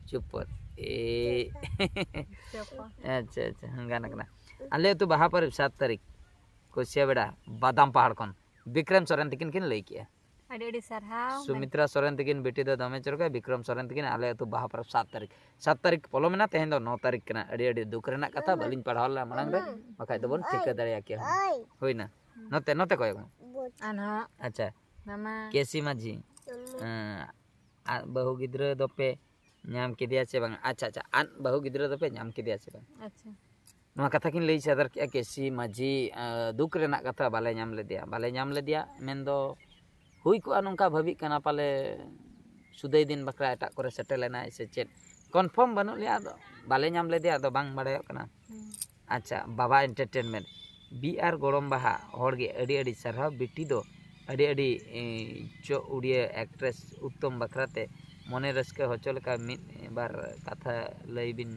ᱪᱩᱯ ᱯᱚᱨ᱾ ᱮ᱾ ᱪᱩᱯ ᱯᱚᱨ᱾ ᱟᱪᱪᱷᱟ, ᱟᱪᱪᱷᱟ, ᱦᱮᱸ, ᱜᱟᱱ ᱠᱟᱱᱟ᱾ ᱟᱞᱮ ᱟᱹᱛᱩ ᱵᱟᱦᱟ ᱯᱚᱨᱚᱵᱽ ᱥᱟᱛ ᱛᱟᱹᱨᱤᱠᱷ, ᱠᱩᱥᱤᱭᱟ ᱵᱮᱲᱟ, ᱵᱟᱫᱟᱢ ᱯᱟᱦᱟᱲ ᱠᱷᱚᱱ᱾ ᱵᱤᱠᱨᱚᱢ ᱥᱚᱨᱮᱱ ᱛᱤᱠᱤᱱ ᱠᱤᱱ ᱞᱟᱹᱭ ᱠᱮᱜᱼᱟ᱾ ᱟᱹᱰᱤ ᱟᱹᱰᱤ ᱥᱟᱨᱦᱟᱣ᱾ ᱥᱩᱢᱤᱛᱨᱟ ᱥᱚᱨᱮᱱ ᱛᱤᱠᱤᱱ ᱵᱤᱴᱤ ᱫᱚ ᱫᱚᱢᱮ ᱪᱚᱨᱚᱠᱟ, ᱵᱤᱠᱨᱚᱢ ᱥᱚᱨᱮᱱ ᱛᱤᱠᱤᱱ ᱟᱞᱮ ᱟᱹᱛᱩ ᱵᱟᱦᱟ ᱯᱚᱨᱚᱵᱽ ᱥᱟᱛ ᱛᱟᱹᱨᱤᱠᱷ᱾ ᱥᱟᱛ ᱛᱟᱹᱨᱤᱠᱷ ᱯᱚᱞᱚᱢᱮᱱᱟ, ᱛᱮᱦᱮᱧ ᱫᱚ ᱱᱚ ᱛᱟᱹᱨᱤᱠᱷ ᱠᱟᱱᱟ᱾ ᱟᱹᱰᱤ ᱟᱹᱰᱤ ᱫᱩᱠ ᱨᱮᱱᱟᱜ ᱠᱟᱛᱷᱟ, ᱵᱟᱹᱞᱤᱧ ᱯᱟᱲᱦᱟᱣ ᱞᱮᱱᱟ ᱢᱟᱲᱟᱝ ᱨᱮ, ᱵᱟᱠᱷᱟᱡ ᱫᱚᱵᱚᱱ ᱴᱷᱤᱠᱟᱹ ᱫᱟᱲᱮᱭᱟ ᱠᱮᱭᱟ᱾ ᱦᱩᱭᱱᱟ? ᱱᱚᱛᱮ, ᱱᱚᱛᱮ ᱠᱚᱭᱚᱜ ᱢᱮ᱾ ᱟᱨᱦᱚᱸ ᱟᱪᱪᱷᱟ᱾ ᱢᱟᱢᱟ᱾ ᱠᱮᱥᱤ ᱢᱟᱹᱡᱷᱤ᱾ ᱢᱟᱢᱟ᱾ ᱮᱸ, ᱟᱡ ᱵᱟᱹᱦᱩ ᱜᱤᱫᱽᱨᱟᱹ ᱫᱚᱯᱮ ᱧᱟᱢ ᱠᱮᱫᱮᱭᱟ ᱥᱮ ᱵᱟᱝ? ᱟᱪᱪᱷᱟ, ᱟᱪᱪᱷᱟ, ᱟᱡ ᱵᱟᱹᱦᱩ ᱜᱤᱫᱽᱨᱟᱹ ᱫᱚᱯᱮ ᱧᱟᱢ ᱠᱮᱫᱮᱭᱟ ᱥᱮ ᱵᱟᱝ? ᱟᱪᱪᱷᱟ᱾ ᱱᱚᱣᱟ ᱠᱟᱛᱷᱟ ᱠᱤᱱ ᱞᱟᱹᱭ ᱥᱚᱫᱚᱨ ᱠᱮᱜᱼᱟ ᱠᱮᱥᱤ ᱢᱟᱹᱡᱷᱤ, ᱟᱸ, ᱫᱩᱠ ᱨᱮᱱᱟᱜ ᱠᱟᱛᱷᱟ, ᱵᱟᱞᱮ ᱧᱟᱢ ᱞᱮᱫᱮᱭᱟ, ᱵᱟᱞᱮ ᱧᱟᱢ ᱞᱮᱫᱮᱭᱟ ᱢᱮᱱᱫᱚ ᱦᱩᱭ ᱠᱚᱜᱼᱟ ᱱᱚᱝᱠᱟ ᱵᱷᱟᱹᱵᱤᱜ ᱠᱟᱱᱟ ᱯᱟᱞᱮ ᱥᱩᱫᱟᱹᱭ ᱫᱤᱱ ᱵᱟᱠᱷᱨᱟ ᱮᱴᱟᱜ ᱠᱚᱨᱮ ᱥᱮᱴᱮᱨ ᱞᱮᱱᱟᱭ ᱥᱮ ᱪᱮᱫ, ᱠᱚᱱᱯᱷᱟᱨᱢ ᱵᱟᱹᱱᱩᱜ ᱞᱮᱭᱟ, ᱟᱫᱚ ᱵᱟᱞᱮ ᱧᱟᱢ ᱞᱮᱫᱮᱭᱟ, ᱟᱫᱚ ᱵᱟᱝ ᱵᱟᱲᱟᱭᱚᱜ ᱠᱟᱱᱟ᱾ ᱦᱩᱸ᱾ ᱟᱪᱪᱷᱟ, ᱵᱟᱵᱟ ᱮᱱᱴᱟᱨᱴᱮᱱᱢᱮᱱᱴ, ᱵᱤ ᱟᱨ ᱜᱚᱲᱚᱢ ᱵᱟᱦᱟ ᱦᱚᱲ ᱜᱮ ᱟᱹᱰᱤ ᱟᱹᱰᱤ ᱥᱟᱨᱦᱟᱣ, ᱵᱤᱴᱤ ᱫᱚ ᱟᱹᱰᱤ ᱟᱹᱰᱤ, ᱮᱸ, ᱪᱚᱜ ᱩᱲᱤᱭᱟᱹ ᱮᱠᱴᱨᱮᱥ ᱩᱛᱛᱚᱢ ᱵᱟᱠᱷᱨᱟ ᱛᱮ ᱢᱚᱱᱮ ᱨᱟᱹᱥᱠᱟᱹ ᱦᱚᱪᱚ ᱞᱮᱠᱟ ᱢᱤᱫ ᱵᱟᱨ ᱠᱟᱛᱷᱟ ᱞᱟᱹᱭ ᱵᱤᱱ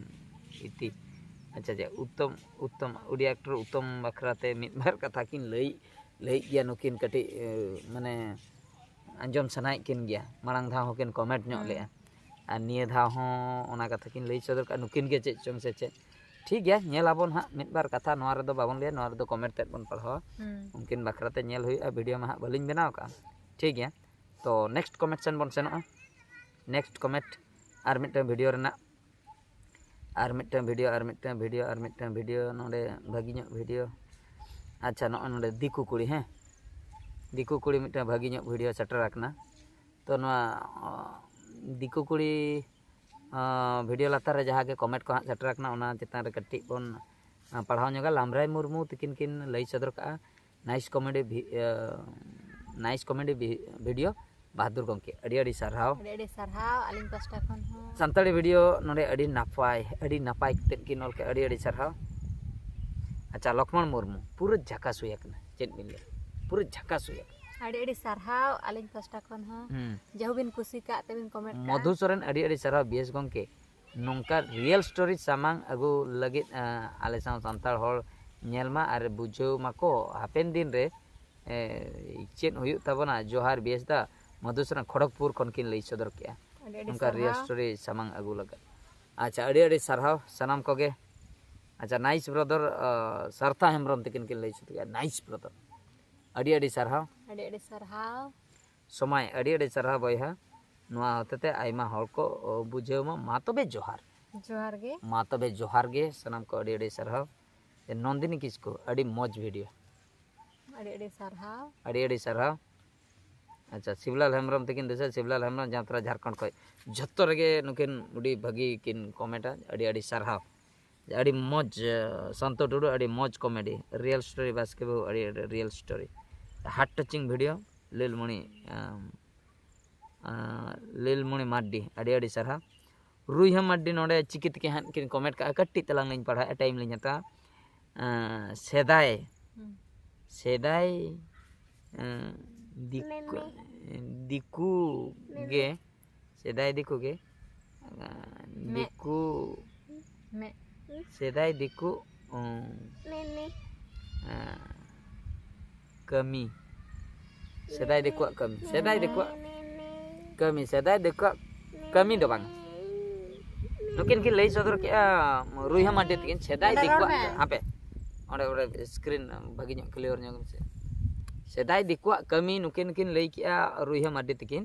ᱤᱛᱤ᱾ ᱟᱪᱪᱷᱟ, ᱟᱪᱪᱷᱟ, ᱩᱛᱛᱚᱢ, ᱩᱛᱛᱚᱢ, ᱩᱲᱤᱭᱟ ᱮᱠᱴᱚᱨ ᱩᱛᱛᱚᱢ ᱵᱟᱠᱷᱨᱟ ᱛᱮ ᱢᱤᱫ ᱵᱟᱨ ᱠᱟᱛᱷᱟ ᱠᱤᱱ ᱞᱟᱹᱭ, ᱞᱟᱹᱭᱮᱫ ᱜᱮᱭᱟ ᱱᱩᱠᱤᱱ ᱠᱟᱹᱴᱤᱡ, ᱮ, ᱢᱟᱱᱮ ᱟᱸᱡᱚᱢ ᱥᱟᱱᱟᱭᱮᱫ ᱠᱤᱱ ᱜᱮᱭᱟ᱾ ᱢᱟᱲᱟᱝ ᱫᱷᱟᱣ ᱦᱚᱸᱠᱤᱱ ᱠᱚᱢᱮᱱᱴ ᱧᱚᱜ ᱦᱩᱸ᱾ ᱞᱮᱜᱼᱟ᱾ ᱟᱨ ᱱᱤᱭᱟᱹ ᱫᱷᱟᱣ ᱦᱚᱸ ᱚᱱᱟ ᱠᱟᱛᱷᱟ ᱠᱤᱱ ᱞᱟᱹᱭ ᱥᱚᱫᱚᱨ ᱠᱟᱜᱼᱟ, ᱱᱩᱠᱤᱱ ᱜᱮ ᱪᱮᱫ ᱪᱚᱝ ᱥᱮ ᱪᱮᱫ᱾ ᱴᱷᱤᱠ ᱜᱮᱭᱟ, ᱧᱮᱞ ᱟᱵᱚᱱ ᱦᱟᱸᱜ ᱢᱤᱫ ᱵᱟᱨ ᱠᱟᱛᱷᱟ, ᱱᱚᱣᱟ ᱨᱮᱫᱚ ᱵᱟᱵᱚᱱ ᱞᱟᱹᱭᱟ, ᱱᱚᱣᱟ ᱨᱮᱫᱚ ᱠᱚᱢᱮᱱᱴ ᱛᱮᱫ ᱵᱚᱱ ᱯᱟᱲᱦᱟᱣᱟ᱾ ᱦᱩᱸ᱾ ᱩᱱᱠᱤᱱ ᱵᱟᱠᱷᱨᱟ ᱛᱮ ᱧᱮᱞ ᱦᱩᱭᱩᱜᱼᱟ, ᱵᱷᱤᱰᱤᱭᱳ ᱢᱟ ᱦᱟᱸᱜ ᱵᱟᱹᱞᱤᱧ ᱵᱮᱱᱟᱣ ᱠᱟᱜᱼᱟ᱾ ᱴᱷᱤᱠ ᱜᱮᱭᱟ, ᱛᱚ ᱱᱮᱠᱥᱴ ᱠᱚᱢᱮᱱᱴ ᱥᱮᱱ ᱵᱚᱱ ᱥᱮᱱᱚᱜᱼᱟ᱾ ᱱᱮᱠᱥᱴ ᱠᱚᱢᱮᱱᱴ ᱟᱨ ᱢᱤᱫᱴᱟᱝ ᱵᱷᱤᱰᱤᱭᱳ ᱨᱮᱱᱟᱜ, ᱟᱨ ᱢᱤᱫᱴᱟᱝ ᱵᱷᱤᱰᱤᱭᱳ, ᱟᱨ ᱢᱤᱫᱴᱟᱝ ᱵᱷᱤᱰᱤᱭᱳ, ᱟᱨ ᱢᱤᱫᱴᱟᱝ ᱵᱷᱤᱰᱤᱭᱳ, ᱱᱚᱰᱮ ᱵᱷᱟᱹᱜᱤ ᱧᱚᱜ ᱵᱷᱤᱰᱤᱭᱳ᱾ ᱟᱪᱪᱷᱟ, ᱱᱚᱜᱼᱚᱭ ᱱᱚᱰᱮ ᱫᱤᱠᱩ ᱠᱩᱲᱤ, ᱦᱮᱸ, ᱫᱤᱠᱩ ᱠᱩᱲᱤ ᱢᱤᱫᱴᱟᱝ ᱵᱷᱟᱹᱜᱤ ᱧᱚᱜ ᱵᱷᱤᱰᱤᱭᱳ ᱥᱮᱴᱮᱨ ᱟᱠᱟᱱᱟ᱾ ᱛᱚ ᱱᱚᱣᱟ ᱚ, ᱫᱤᱠᱩ ᱠᱩᱲᱤ ᱚ, ᱵᱷᱤᱰᱤᱭᱳ ᱞᱟᱛᱟᱨ ᱨᱮ ᱡᱟᱦᱟᱸ ᱜᱮ ᱠᱚᱢᱮᱱᱴ ᱠᱚ ᱦᱟᱸᱜ ᱥᱮᱴᱮᱨ ᱟᱠᱟᱱᱟ, ᱚᱱᱟ ᱪᱮᱛᱟᱱ ᱨᱮ ᱠᱟᱹᱴᱤᱡ ᱵᱚᱱ ᱚ, ᱯᱟᱲᱦᱟᱣ ᱧᱚᱜᱟ᱾ ᱞᱟᱢᱵᱽᱨᱟᱭ ᱢᱩᱨᱢᱩ ᱛᱤᱠᱤᱱ ᱠᱤᱱ ᱞᱟᱹᱭ ᱥᱚᱫᱚᱨ ᱠᱟᱜᱼᱟ, ᱱᱟᱭᱤᱥ ᱠᱚᱢᱮᱰᱤ ᱱᱟᱭᱤᱥ ᱠᱚᱢᱮᱰᱤ ᱵᱷᱤᱰᱤᱭᱳ ᱵᱟᱦᱟᱫᱩᱨ ᱜᱚᱢᱠᱮ, ᱟᱹᱰᱤ ᱟᱹᱰᱤ ᱥᱟᱨᱦᱟᱣ᱾ ᱟᱹᱰᱤ ᱟᱹᱰᱤ ᱥᱟᱨᱦᱟᱣ ᱟᱹᱞᱤᱧ ᱯᱟᱥᱴᱟ ᱠᱷᱚᱱ ᱦᱚᱸ᱾ ᱥᱟᱱᱛᱟᱲᱤ ᱵᱷᱤᱰᱤᱭᱳ ᱱᱚᱰᱮ ᱟᱹᱰᱤ ᱱᱟᱯᱟᱭ, ᱟᱹᱰᱤ ᱱᱟᱯᱟᱭ ᱠᱟᱛᱮᱫ ᱠᱤᱱ ᱚᱞ ᱠᱮᱫᱼᱟ, ᱟᱹᱰᱤ ᱟᱹᱰᱤ ᱥᱟᱨᱦᱟᱣ᱾ ᱟᱪᱪᱷᱟ, ᱞᱚᱠᱷᱢᱚᱬ ᱢᱩᱨᱢᱩ, ᱯᱩᱨᱟᱹ ᱡᱷᱟᱠᱟᱥ ᱦᱩᱭ ᱟᱠᱟᱱᱟ, ᱪᱮᱫ ᱵᱤᱱ ᱞᱟᱹᱭᱟ, ᱯᱩᱨᱟᱹ ᱡᱷᱟᱠᱟᱥ ᱦᱩᱭ ᱟᱠᱟᱱᱟ᱾ ᱟᱹᱰᱤ ᱟᱹᱰᱤ ᱥᱟᱨᱦᱟᱣ ᱟᱹᱞᱤᱧ ᱯᱟᱥᱴᱟ ᱠᱷᱚᱱ ᱦᱚᱸ᱾ ᱦᱩᱸ᱾ ᱡᱟᱦᱩ ᱵᱤᱱ ᱠᱩᱥᱤ ᱠᱟᱜ ᱛᱮᱵᱤᱱ ᱠᱚᱢᱮᱱᱴ ᱠᱟᱜᱼᱟ᱾ ᱢᱚᱫᱷᱩ ᱥᱚᱨᱮᱱ, ᱟᱹᱰᱤ ᱟᱹᱰᱤ ᱥᱟᱨᱦᱟᱣ ᱵᱤᱭᱮᱥ ᱜᱚᱢᱠᱮ, ᱱᱚᱝᱠᱟ ᱨᱤᱭᱮᱞ ᱥᱴᱳᱨᱤ ᱥᱟᱢᱟᱝ ᱟᱹᱜᱩ ᱞᱟᱹᱜᱤᱫ ᱟᱸ, ᱟᱞᱮ ᱥᱟᱶ ᱥᱟᱱᱛᱟᱲ ᱦᱚᱲ ᱧᱮᱞ ᱢᱟ ᱟᱨ ᱵᱩᱡᱷᱟᱹᱣ ᱢᱟᱠᱚ ᱦᱟᱯᱮᱱ ᱫᱤᱱ ᱨᱮ ᱮ, ᱪᱮᱫ ᱦᱩᱭᱩᱜ ᱛᱟᱵᱚᱱᱟ᱾ ᱡᱚᱦᱟᱨ ᱵᱤᱭᱮᱥ ᱫᱟ, ᱢᱚᱫᱷᱩ ᱥᱚᱨᱮᱱ ᱠᱷᱚᱲᱚᱜᱽᱯᱩᱨ ᱠᱷᱚᱱ ᱠᱤᱱ ᱞᱟᱹᱭ ᱥᱚᱫᱚᱨ ᱠᱮᱜᱼᱟ ᱟᱹᱰᱤ ᱟᱹᱰᱤ ᱱᱚᱝᱠᱟ ᱨᱤᱭᱮᱞ ᱥᱟᱨᱦᱟᱣ᱾ ᱥᱴᱳᱨᱤ ᱥᱟᱢᱟᱝ ᱟᱹᱜᱩ ᱞᱟᱹᱜᱤᱫ᱾ ᱟᱪᱪᱷᱟ, ᱟᱹᱰᱤ ᱟᱹᱰᱤ ᱥᱟᱨᱦᱟᱣ ᱥᱟᱱᱟᱢ ᱠᱚᱜᱮ᱾ ᱟᱪᱪᱷᱟ, ᱱᱟᱭᱤᱥ ᱵᱨᱟᱫᱟᱨ ᱥᱟᱨᱛᱷᱟ ᱦᱮᱢᱵᱨᱚᱢ ᱛᱤᱠᱤᱱ ᱠᱤᱱ ᱞᱟᱹᱭ ᱥᱚᱫᱚᱨ ᱠᱮᱜᱼᱟ, ᱱᱟᱭᱤᱥ ᱵᱨᱟᱫᱟᱨ, ᱟᱹᱰᱤ ᱟᱹᱰᱤ ᱥᱟᱨᱦᱟᱣ᱾ ᱟᱹᱰᱤ ᱟᱹᱰᱤ ᱥᱟᱨᱦᱟᱣ᱾ ᱥᱚᱢᱟᱭ, ᱟᱹᱰᱤ ᱟᱹᱰᱤ ᱥᱟᱨᱦᱟᱣ ᱵᱚᱭᱦᱟ, ᱱᱚᱣᱟ ᱦᱚᱛᱮᱛᱮ ᱟᱭᱢᱟ ᱦᱚᱲ ᱠᱚ ᱚ, ᱵᱩᱡᱷᱟᱹᱣ ᱢᱟ᱾ ᱢᱟ ᱛᱚᱵᱮ ᱡᱚᱦᱟᱨ᱾ ᱡᱚᱦᱟᱨ ᱜᱮ᱾ ᱢᱟ ᱛᱚᱵᱮ ᱡᱚᱦᱟᱨ ᱜᱮ ᱥᱟᱱᱟᱢ ᱠᱚ, ᱟᱹᱰᱤ ᱟᱹᱰᱤ ᱥᱟᱨᱦᱟᱣ᱾ ᱱᱚᱱᱫᱤᱱᱤ ᱠᱤᱥᱠᱩ, ᱟᱹᱰᱤ ᱢᱚᱡᱽ ᱵᱷᱤᱰᱤᱭᱳ᱾ ᱟᱹᱰᱤ ᱟᱹᱰᱤ ᱥᱟᱨᱦᱟᱣ᱾ ᱟᱹᱰᱤ ᱟᱹᱰᱤ ᱥᱟᱨᱦᱟᱣ᱾ ᱟᱪᱪᱷᱟ, ᱥᱤᱵᱞᱟᱞ ᱦᱮᱢᱵᱨᱚᱢ ᱛᱤᱠᱤᱱ ᱫᱤᱥᱟᱹ, ᱥᱤᱵᱞᱟᱞ ᱦᱮᱢᱵᱨᱚᱢ ᱡᱟᱢᱛᱟᱲᱟ ᱡᱷᱟᱲᱠᱷᱚᱸᱰ ᱠᱷᱚᱱ, ᱡᱷᱚᱛᱚ ᱨᱮᱜᱮ ᱱᱩᱠᱤᱱ ᱟᱹᱰᱤ ᱵᱷᱟᱹᱜᱤ ᱠᱤᱱ ᱠᱚᱢᱮᱱᱴᱟ᱾ ᱟᱹᱰᱤ ᱟᱹᱰᱤ ᱥᱟᱨᱦᱟᱣ᱾ ᱟᱹᱰᱤ ᱢᱚᱡᱽ, ᱥᱟᱱᱛᱚ ᱴᱩᱰᱩ, ᱟᱹᱰᱤ ᱢᱚᱡᱽ ᱠᱚᱢᱮᱰᱤ, ᱨᱤᱭᱮᱞ ᱥᱴᱳᱨᱤ ᱵᱟᱥᱠᱮ ᱵᱟᱹᱦᱩ, ᱟᱹᱰᱤ ᱟᱹᱰᱤ ᱨᱤᱭᱮᱞ ᱥᱴᱳᱨᱤ, ᱦᱟᱨᱴ ᱴᱟᱪᱤᱝ ᱵᱷᱤᱰᱤᱭᱳ᱾ ᱞᱤᱞᱢᱚᱬᱤ ᱟᱢ, ᱟᱸ, ᱞᱤᱞᱢᱚᱬᱤ ᱢᱟᱨᱰᱤ, ᱟᱹᱰᱤ ᱟᱹᱰᱤ ᱥᱟᱨᱦᱟᱣ᱾ ᱨᱩᱭᱦᱟᱹ ᱢᱟᱨᱰᱤ ᱱᱚᱰᱮ ᱪᱤᱠᱤ ᱛᱮᱜᱮ ᱦᱟᱸᱜ ᱠᱤᱱ ᱠᱚᱢᱮᱱᱴ ᱠᱟᱜᱼᱟ, ᱠᱟᱹᱴᱤᱡ ᱛᱟᱞᱟᱝ ᱞᱤᱧ ᱯᱟᱲᱦᱟᱜᱼᱟ, ᱴᱟᱭᱤᱢ ᱞᱤᱧ ᱦᱟᱛᱟᱣᱟ᱾ ᱟᱸ, ᱥᱮᱫᱟᱭ, ᱦᱩᱸ᱾ ᱥᱮᱫᱟᱭ ᱟᱸ, ᱫᱤᱠᱩ, ᱫᱤᱠᱩ ᱜᱮ, ᱥᱮᱫᱟᱭ ᱫᱤᱠᱩ ᱜᱮ, ᱟᱸ, ᱢᱮ- ᱫᱤᱠᱩ, ᱢᱮ- ᱥᱮᱫᱟᱭ ᱫᱤᱠᱩ ᱩᱸ, ᱟᱸ, ᱠᱟᱹᱢᱤ, ᱥᱮᱫᱟᱭ ᱫᱤᱠᱩᱣᱟᱜ ᱠᱟᱹᱢᱤ, ᱥᱮᱫᱟᱭ ᱫᱤᱠᱩᱣᱟᱜ ᱠᱟᱹᱢᱤ, ᱥᱮᱫᱟᱭ ᱫᱤᱠᱩᱣᱟᱜ ᱠᱟᱹᱢᱤ ᱫᱚ ᱵᱟᱝ᱾ ᱱᱩᱠᱤᱱ ᱠᱤᱱ ᱞᱟᱹᱭ ᱥᱚᱫᱚᱨ ᱠᱮᱜᱼᱟ ᱨᱩᱭᱦᱟᱹ ᱢᱟᱨᱰᱤ ᱛᱟᱹᱠᱤᱱ, ᱥᱮᱫᱟᱭ ᱱᱚᱰᱮ ᱨᱚᱲ ᱫᱤᱠᱩᱣᱟᱜ, ᱢᱮ᱾ ᱦᱟᱯᱮ, ᱚᱸᱰᱮ, ᱚᱸᱰᱮ ᱥᱠᱨᱤᱱ ᱵᱷᱟᱹᱜᱤ ᱧᱚᱜ ᱠᱞᱤᱭᱟᱨ ᱧᱚᱜ ᱢᱮᱥᱮ᱾ ᱥᱮᱫᱟᱭ ᱫᱤᱠᱩᱣᱟᱜ ᱠᱟᱹᱢᱤ ᱱᱩᱠᱤᱱ ᱠᱤᱱ ᱞᱟᱹᱭ ᱠᱮᱜᱼᱟ ᱨᱩᱭᱦᱟᱹ ᱢᱟᱨᱰᱤ ᱛᱟᱹᱠᱤᱱ᱾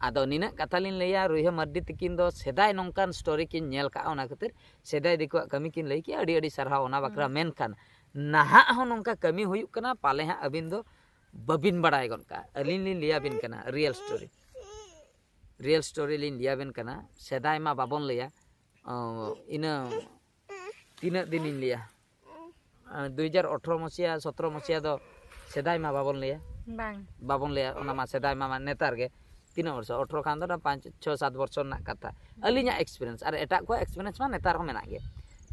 ᱟᱫᱚ ᱱᱤᱱᱟᱹᱜ ᱠᱟᱛᱷᱟ ᱞᱤᱧ ᱞᱟᱹᱭᱟ, ᱨᱩᱭᱦᱟᱹ ᱢᱟᱨᱰᱤ ᱛᱟᱹᱠᱤᱱ ᱫᱚ ᱥᱮᱫᱟᱭ ᱱᱚᱝᱠᱟᱱ ᱥᱴᱳᱨᱤ ᱠᱤᱱ ᱧᱮᱞ ᱠᱟᱜᱼᱟ, ᱚᱱᱟ ᱠᱷᱟᱹᱛᱤᱨ ᱥᱮᱫᱟᱭ ᱫᱤᱠᱩᱣᱟᱜ ᱠᱟᱹᱢᱤ ᱠᱤᱱ ᱞᱟᱹᱭ ᱠᱮᱜᱼᱟ᱾ ᱟᱹᱰᱤ ᱟᱹᱰᱤ ᱥᱟᱨᱦᱟᱣ ᱚᱱᱟ ᱵᱟᱠᱷᱨᱟ᱾ ᱦᱩᱸ᱾ ᱢᱮᱱᱠᱷᱟᱱ ᱱᱟᱦᱟᱜ ᱦᱚᱸ ᱱᱚᱝᱠᱟ ᱠᱟᱹᱢᱤ ᱦᱩᱭᱩᱜ ᱠᱟᱱᱟ, ᱯᱟᱞᱮ ᱦᱟᱸᱜ ᱟᱹᱵᱤᱱ ᱫᱚ ᱵᱟᱹᱵᱤᱱ ᱵᱟᱲᱟᱭ ᱜᱚᱫ ᱠᱟᱜᱼᱟ᱾ ᱟᱹᱞᱤᱧ ᱞᱤᱧ ᱞᱟᱹᱭᱟᱵᱤᱱ ᱠᱟᱱᱟ ᱨᱤᱭᱮᱞ ᱥᱴᱳᱨᱤ, ᱨᱤᱭᱮᱞ ᱥᱴᱳᱨᱤ ᱞᱤᱧ ᱞᱟᱹᱭᱟᱵᱤᱱ ᱠᱟᱱᱟ᱾ ᱥᱮᱫᱟᱭ ᱢᱟ ᱵᱟᱵᱚᱱ ᱞᱟᱹᱭᱟ, ᱚ, ᱤᱱᱟᱹ ᱛᱤᱱᱟᱹᱜ ᱫᱤᱱᱤᱧ ᱞᱟᱹᱭᱟ, ᱫᱩᱭ ᱦᱟᱡᱟᱨ ᱟᱴᱷᱨᱚ ᱢᱟᱥᱤᱭᱟ, ᱥᱚᱛᱨᱚ ᱢᱟᱥᱤᱭᱟ ᱫᱚ ᱥᱮᱫᱟᱭ ᱢᱟ ᱵᱟᱵᱚᱱ ᱞᱟᱹᱭᱟ᱾ ᱵᱟᱝ᱾ ᱵᱟᱵᱚᱱ ᱞᱟᱹᱭᱟ, ᱚᱱᱟ ᱢᱟ ᱥᱮᱫᱟᱭ ᱢᱟ, ᱢᱟ ᱱᱮᱛᱟᱨ ᱜᱮ᱾ ᱛᱤᱱᱟᱹᱜ ᱵᱚᱨᱥᱚ? ᱟᱴᱷᱨᱚ ᱠᱷᱟᱱ ᱫᱚ ᱚᱱᱟ ᱯᱟᱸᱪ, ᱪᱷᱚ, ᱥᱟᱛ ᱵᱚᱨᱥᱚ ᱨᱮᱱᱟᱜ ᱠᱟᱛᱷᱟ᱾ ᱟᱹᱞᱤᱧᱟᱜ ᱮᱠᱥᱯᱤᱨᱤᱭᱮᱱᱥ, ᱟᱨ ᱮᱴᱟᱜ ᱠᱚᱣᱟᱜ ᱮᱠᱥᱯᱤᱨᱤᱭᱮᱱᱥ ᱢᱟ ᱱᱮᱛᱟᱨ ᱦᱚᱸ ᱢᱮᱱᱟᱜ ᱜᱮ᱾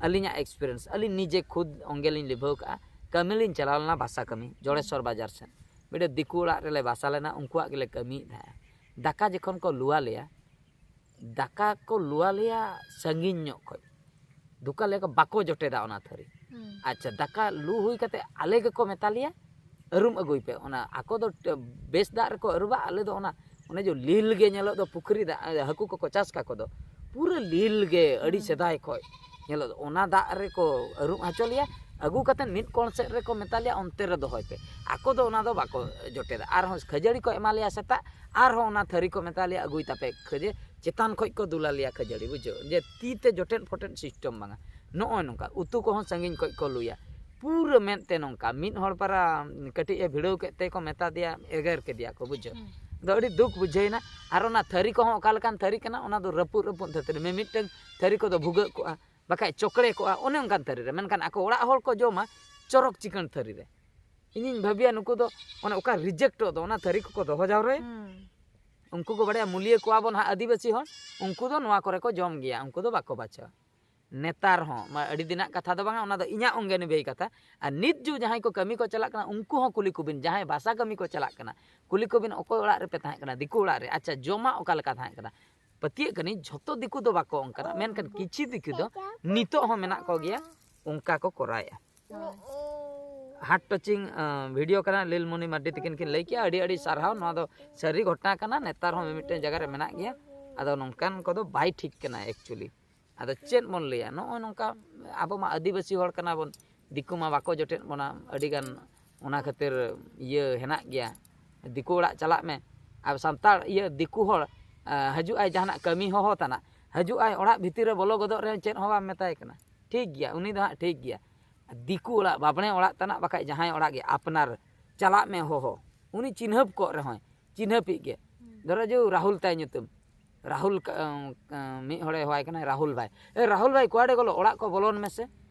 ᱟᱹᱞᱤᱧᱟᱜ ᱮᱠᱥᱯᱤᱨᱤᱭᱮᱱᱥ, ᱟᱹᱞᱤᱧ ᱱᱤᱡᱮ ᱠᱷᱩᱫ ᱚᱝᱜᱮ ᱞᱤᱧ ᱞᱤᱵᱷᱟᱹᱣ ᱠᱟᱜᱼᱟ᱾ ᱠᱟᱹᱢᱤ ᱞᱤᱧ ᱪᱟᱞᱟᱣ ᱞᱮᱱᱟ ᱵᱟᱥᱟ ᱠᱟᱹᱢᱤ, ᱡᱚᱲᱮᱥᱚᱨ ᱵᱟᱡᱟᱨ ᱥᱮᱱ᱾ ᱢᱤᱫᱴᱮᱡ ᱫᱤᱠᱩ ᱚᱲᱟᱜ ᱨᱮᱞᱮ ᱵᱟᱥᱟ ᱞᱮᱱᱟ, ᱩᱱᱠᱩᱣᱟᱜ ᱜᱮᱞᱮ ᱠᱟᱹᱢᱤᱭᱮᱫ ᱛᱟᱦᱮᱸᱜᱼᱟ᱾ ᱫᱟᱠᱟ ᱡᱚᱠᱷᱚᱱ ᱠᱚ ᱞᱩᱣᱟ ᱞᱮᱭᱟ, ᱫᱟᱠᱟ ᱠᱚ ᱞᱩᱣᱟ ᱞᱮᱭᱟ ᱥᱟᱺᱜᱤᱧ ᱧᱚᱜ ᱠᱷᱚᱡ᱾ ᱫᱩᱠᱟ ᱞᱮᱠᱟ ᱵᱟᱠᱚ ᱡᱚᱴᱮᱫᱟ ᱚᱱᱟ ᱛᱷᱟᱹᱨᱤ᱾ ᱦᱩᱸ᱾ ᱟᱪᱪᱷᱟ, ᱫᱟᱠᱟ ᱞᱩ ᱦᱩᱭ ᱠᱟᱛᱮ ᱟᱞᱮ ᱜᱮᱠᱚ ᱢᱮᱛᱟ ᱞᱮᱭᱟ, "ᱟᱹᱨᱩᱢ ᱟᱹᱜᱩᱭ ᱯᱮ ᱚᱱᱟ᱾" ᱟᱠᱚ ᱫᱚ ᱴ-, ᱵᱮᱥ ᱫᱟᱜ ᱨᱮᱠᱚ ᱟᱹᱨᱩᱵᱟ, ᱟᱞᱮ ᱫᱚ ᱚᱱᱟ, ᱚᱱᱮ ᱡᱮ ᱞᱤᱞ ᱜᱮ ᱧᱮᱞᱚᱜ ᱫᱚ ᱯᱩᱠᱷᱨᱤ ᱫᱟᱜ, ᱦᱟᱹᱠᱩ ᱠᱚᱠᱚ ᱪᱟᱥ ᱠᱟᱠᱚ ᱫᱚ, ᱯᱩᱨᱟᱹ ᱞᱤᱞ ᱜᱮ, ᱟᱹᱰᱤ ᱦᱩᱸ᱾ ᱥᱮᱫᱟᱭ ᱠᱷᱚᱡ ᱧᱮᱞᱚᱜ ᱫᱚ, ᱚᱱᱟ ᱫᱟᱜ ᱨᱮᱠᱚ ᱟᱹᱨᱩᱵ ᱦᱚᱪᱚ ᱞᱮᱭᱟ᱾ ᱟᱹᱜᱩ ᱠᱟᱛᱮ ᱢᱤᱫ ᱠᱚᱬ ᱥᱮᱫ ᱨᱮᱠᱚ ᱢᱮᱛᱟ ᱞᱮᱭᱟ, "ᱚᱱᱛᱮ ᱨᱮ ᱫᱚᱦᱚᱭ ᱯᱮ᱾" ᱟᱠᱚ ᱫᱚ ᱚᱱᱟ ᱫᱚ ᱵᱟᱠᱚ ᱡᱚᱴᱮᱫᱟ᱾ ᱟᱨᱦᱚᱸ ᱠᱷᱟᱹᱡᱟᱹᱲᱤ ᱠᱚ ᱮᱢᱟ ᱞᱮᱭᱟ ᱥᱮᱛᱟᱜ, ᱟᱨᱦᱚᱸ ᱚᱱᱟ ᱛᱷᱟᱹᱨᱤ ᱠᱚ ᱢᱮᱛᱟ ᱞᱮᱭᱟ, "ᱟᱹᱜᱩᱭ ᱛᱟᱯᱮ ᱠᱷᱟᱹᱡᱟᱹ-, ᱪᱮᱛᱟᱱ ᱠᱷᱚᱡ ᱠᱚ ᱫᱩᱞᱟ ᱞᱮᱭᱟ ᱠᱷᱟᱹᱡᱟᱹᱲᱤ", ᱵᱩᱡᱷᱟᱹᱣ, ᱡᱮ ᱛᱤ ᱛᱮ ᱡᱚᱴᱮᱫ ᱯᱷᱚᱴᱮᱫ ᱥᱤᱥᱴᱮᱢ ᱵᱟᱝᱟ᱾ ᱱᱚᱜᱼᱚᱭ ᱱᱚᱝᱠᱟ ᱩᱛᱩ ᱠᱚᱦᱚᱸ ᱥᱟᱺᱜᱤᱧ ᱠᱷᱚᱡ ᱠᱚ ᱞᱩᱭᱟ᱾ ᱯᱩᱨᱟᱹ ᱢᱮᱫ ᱛᱮ ᱱᱚᱝᱠᱟ ᱢᱤᱫ ᱦᱚᱲ ᱯᱟᱨᱟ ᱠᱟᱹᱴᱤᱡ ᱮ ᱵᱷᱤᱲᱟᱹᱣ ᱠᱮᱫ ᱛᱮ ᱠᱚ ᱢᱮᱛᱟ ᱫᱮᱭᱟ, ᱮᱜᱮᱨ ᱠᱮᱫᱮᱭᱟ ᱠᱚ, ᱵᱩᱡᱷᱟᱹᱣ᱾ ᱦᱩᱸ᱾ ᱟᱫᱚ ᱟᱹᱰᱤ ᱫᱩᱠ ᱵᱩᱡᱷᱟᱹᱣᱮᱱᱟ᱾ ᱟᱨ ᱚᱱᱟ ᱛᱷᱟᱹᱨᱤ ᱠᱚᱦᱚᱸ ᱚᱠᱟ ᱞᱮᱠᱟᱱ ᱛᱷᱟᱹᱨᱤ ᱠᱟᱱᱟ, ᱚᱱᱟ ᱫᱚ ᱨᱟᱹᱯᱩᱫ ᱨᱟᱹᱯᱩᱫ ᱛᱷᱟᱹᱨᱤ, ᱢᱤᱢᱤᱫᱴᱟᱝ ᱛᱷᱟᱹᱨᱤ ᱠᱚᱫᱚ ᱵᱷᱩᱜᱟᱹᱜ ᱠᱚᱜᱼᱟ, ᱵᱟᱠᱷᱟᱡ ᱪᱚᱠᱲᱮ ᱠᱚᱜᱼᱟ, ᱚᱱᱮ ᱚᱱᱠᱟᱱ ᱛᱷᱟᱹᱨᱤ ᱨᱮ᱾ ᱢᱮᱱᱠᱷᱟᱱ ᱟᱠᱚ ᱚᱲᱟᱜ ᱦᱚᱲ ᱠᱚ ᱡᱚᱢᱟ ᱪᱚᱨᱚᱠ ᱪᱤᱠᱟᱹᱬ ᱛᱷᱟᱹᱨᱤ ᱨᱮ᱾ ᱤᱧᱤᱧ ᱵᱷᱟᱹᱵᱤᱭᱟ, ᱱᱩᱠᱩ ᱫᱚ ᱚᱱᱮ ᱚᱠᱟ ᱨᱤᱡᱮᱠᱴᱚᱜ ᱫᱚ, ᱚᱱᱟ ᱛᱷᱟᱹᱨᱤ ᱠᱚᱠᱚ ᱫᱚᱦᱚ ᱡᱟᱣᱨᱟᱭᱟ᱾ ᱦᱩᱸ᱾ ᱩᱱᱠᱩ ᱠᱚ ᱵᱟᱲᱟᱭᱟ, ᱢᱩᱞᱤᱭᱟᱹ ᱠᱚᱣᱟ ᱵᱚᱱ ᱦᱟᱸᱜ ᱟᱹᱫᱤᱵᱟᱹᱥᱤ ᱦᱚᱲ, ᱩᱱᱠᱩ ᱫᱚ ᱱᱚᱣᱟ ᱠᱚᱨᱮ ᱠᱚ ᱡᱚᱢ ᱜᱮᱭᱟ, ᱩᱱᱠᱩ ᱫᱚ ᱵᱟᱠᱚ ᱵᱟᱪᱷᱟᱣᱟ᱾ ᱱᱮᱛᱟᱨ ᱦᱚᱸ, ᱢᱟ ᱟᱹᱰᱤ ᱫᱤᱱᱟᱜ ᱠᱟᱛᱷᱟ ᱫᱚ ᱵᱟᱝᱟ, ᱚᱱᱟ ᱫᱚ ᱤᱧᱟᱹᱜ ᱚᱝᱜᱮ ᱱᱤᱵᱷᱟᱹᱭ ᱠᱟᱛᱷᱟ᱾ ᱟᱨ ᱱᱤᱛ ᱡᱩᱜᱽ ᱡᱟᱦᱟᱸᱭ ᱠᱚ ᱠᱟᱹᱢᱤ ᱠᱚ ᱪᱟᱞᱟᱜ ᱠᱟᱱᱟ, ᱩᱱᱠᱩ ᱦᱚᱸ ᱠᱩᱞᱤ ᱠᱚᱵᱤᱱ, ᱡᱟᱦᱟᱸᱭ ᱵᱟᱥᱟ ᱠᱟᱹᱢᱤ ᱠᱚ ᱪᱟᱞᱟᱜ ᱠᱟᱱᱟ, ᱠᱩᱞᱤ ᱠᱚᱵᱤᱱ, "ᱚᱠᱚᱭ ᱚᱲᱟᱜ ᱨᱮᱯᱮ ᱛᱟᱦᱮᱸ ᱠᱟᱱᱟ?" ᱫᱤᱠᱩ ᱚᱲᱟᱜ ᱨᱮ᱾ ᱟᱪᱪᱷᱟ, ᱡᱚᱢᱟᱜ ᱚᱠᱟ ᱞᱮᱠᱟ ᱛᱟᱦᱮᱸ ᱠᱟᱱᱟ? ᱯᱟᱹᱛᱭᱟᱹᱜ ᱠᱟᱹᱱᱟᱹᱧ, ᱡᱷᱚᱛᱚ ᱫᱤᱠᱩ ᱫᱚ ᱵᱟᱠᱚ ᱚᱱᱠᱟᱱᱟ, ᱢᱮᱱᱠᱷᱟᱱ ᱠᱤᱪᱷᱤ ᱫᱤᱠᱩ ᱫᱚ ᱱᱤᱛᱚᱜ ᱦᱚᱸ ᱢᱮᱱᱟᱜ ᱠᱚᱜᱮᱭᱟ, ᱚᱱᱠᱟ ᱠᱚ ᱠᱚᱨᱟᱣᱮᱫᱼᱟ᱾ ᱦᱳᱭ᱾ ᱦᱟᱨᱴ ᱴᱟᱪᱤᱝ ᱵᱷᱤᱰᱤᱭᱳ ᱠᱟᱱᱟ, ᱞᱤᱞᱢᱚᱱᱤ ᱢᱟᱨᱰᱤ ᱛᱤᱠᱤᱱ ᱠᱤᱱ ᱞᱟᱹᱭ ᱠᱮᱜᱼᱟ, ᱟᱹᱰᱤ ᱟᱹᱰᱤ ᱥᱟᱨᱦᱟᱣ᱾ ᱱᱚᱣᱟ ᱫᱚ ᱥᱟᱹᱨᱤ ᱜᱷᱚᱴᱚᱱᱟ ᱠᱟᱱᱟ, ᱱᱮᱛᱟᱨ ᱦᱚᱸ ᱢᱤᱢᱤᱫᱴᱮᱱ ᱡᱟᱭᱜᱟ ᱨᱮ ᱢᱮᱱᱟᱜ ᱜᱮᱭᱟ᱾ ᱟᱫᱚ ᱱᱚᱝᱠᱟᱱ ᱠᱚᱫᱚ ᱵᱟᱭ ᱴᱷᱤᱠ ᱠᱟᱱᱟ ᱮᱠᱪᱩᱭᱮᱞᱤ᱾ ᱟᱫᱚ ᱪᱮᱫ ᱵᱚᱱ ᱞᱟᱹᱭᱟ, ᱱᱚᱜᱼᱚᱭ ᱱᱚᱝᱠᱟ ᱟᱵᱚ ᱢᱟ ᱟᱹᱫᱤᱵᱟᱹᱥᱤ ᱦᱚᱲ ᱠᱟᱱᱟ ᱵᱚᱱ, ᱫᱤᱠᱩ ᱢᱟ ᱵᱟᱠᱚ ᱡᱚᱴᱮᱫ ᱵᱚᱱᱟ, ᱟᱹᱰᱤᱜᱟᱱ ᱚᱱᱟ ᱠᱷᱟᱹᱛᱤᱨ ᱤᱭᱟᱹ ᱦᱮᱱᱟᱜ ᱜᱮᱭᱟ᱾ ᱫᱤᱠᱩ ᱚᱲᱟᱜ ᱪᱟᱞᱟᱜ ᱢᱮ, ᱟᱨ ᱥᱟᱱᱛᱟᱲ ᱤᱭᱟᱹ ᱫᱤᱠᱩ ᱦᱚᱲ ᱦᱤᱡᱩᱜ ᱟᱭ, ᱡᱟᱦᱟᱱᱟᱜ ᱠᱟᱹᱢᱤ ᱦᱚᱦᱚ ᱛᱟᱱᱟᱜ, ᱦᱤᱡᱩᱜ ᱟᱭ, ᱚᱲᱟᱜ ᱵᱷᱤᱛᱤᱨ ᱨᱮ ᱵᱚᱞᱚ ᱜᱚᱫᱚᱜ ᱨᱮᱦᱚᱸ ᱪᱮᱫ ᱦᱚᱸ ᱵᱟᱢ ᱢᱮᱛᱟᱭ ᱠᱟᱱᱟ, ᱴᱷᱤᱠ ᱜᱮᱭᱟ, ᱩᱱᱤ ᱫᱚ ᱦᱟᱸᱜ ᱴᱷᱤᱠ ᱜᱮᱭᱟ᱾ ᱫᱤᱠᱩ ᱚᱲᱟᱜ, ᱵᱟᱵᱽᱲᱮ ᱚᱲᱟᱜ ᱛᱟᱱᱟᱜ, ᱵᱟᱠᱷᱟᱡ ᱡᱟᱦᱟᱸᱭ ᱚᱲᱟᱜ ᱜᱮ ᱟᱯᱱᱟᱨ, ᱪᱟᱞᱟᱜ ᱢᱮ ᱦᱚᱦᱚ, ᱩᱱᱤ ᱪᱤᱱᱦᱟᱹᱯ ᱠᱚᱜ ᱨᱮᱦᱚᱸᱭ, ᱪᱤᱱᱦᱟᱹᱯᱤᱡ ᱜᱮ᱾ ᱫᱷᱚᱨᱚ ᱡᱮ ᱨᱟᱦᱩᱞ ᱛᱟᱭ ᱧᱩᱛᱩᱢ, ᱨᱟᱦᱩᱞ ᱠᱟ-, ᱮᱸ, ᱮᱸ, ᱢᱤᱫ ᱦᱚᱲᱮ ᱦᱚᱦᱚᱣᱟᱭ ᱠᱟᱱᱟ, "ᱨᱟᱦᱩᱞ ᱵᱷᱟᱭ, ᱮ ᱨᱟᱦᱩᱞ ᱵᱷᱟᱭ, ᱠᱚᱭᱟᱰᱮ ᱜᱚᱞᱚ, ᱚᱲᱟᱜ ᱠᱚ ᱵᱚᱞᱚᱱ ᱢᱮᱥᱮ,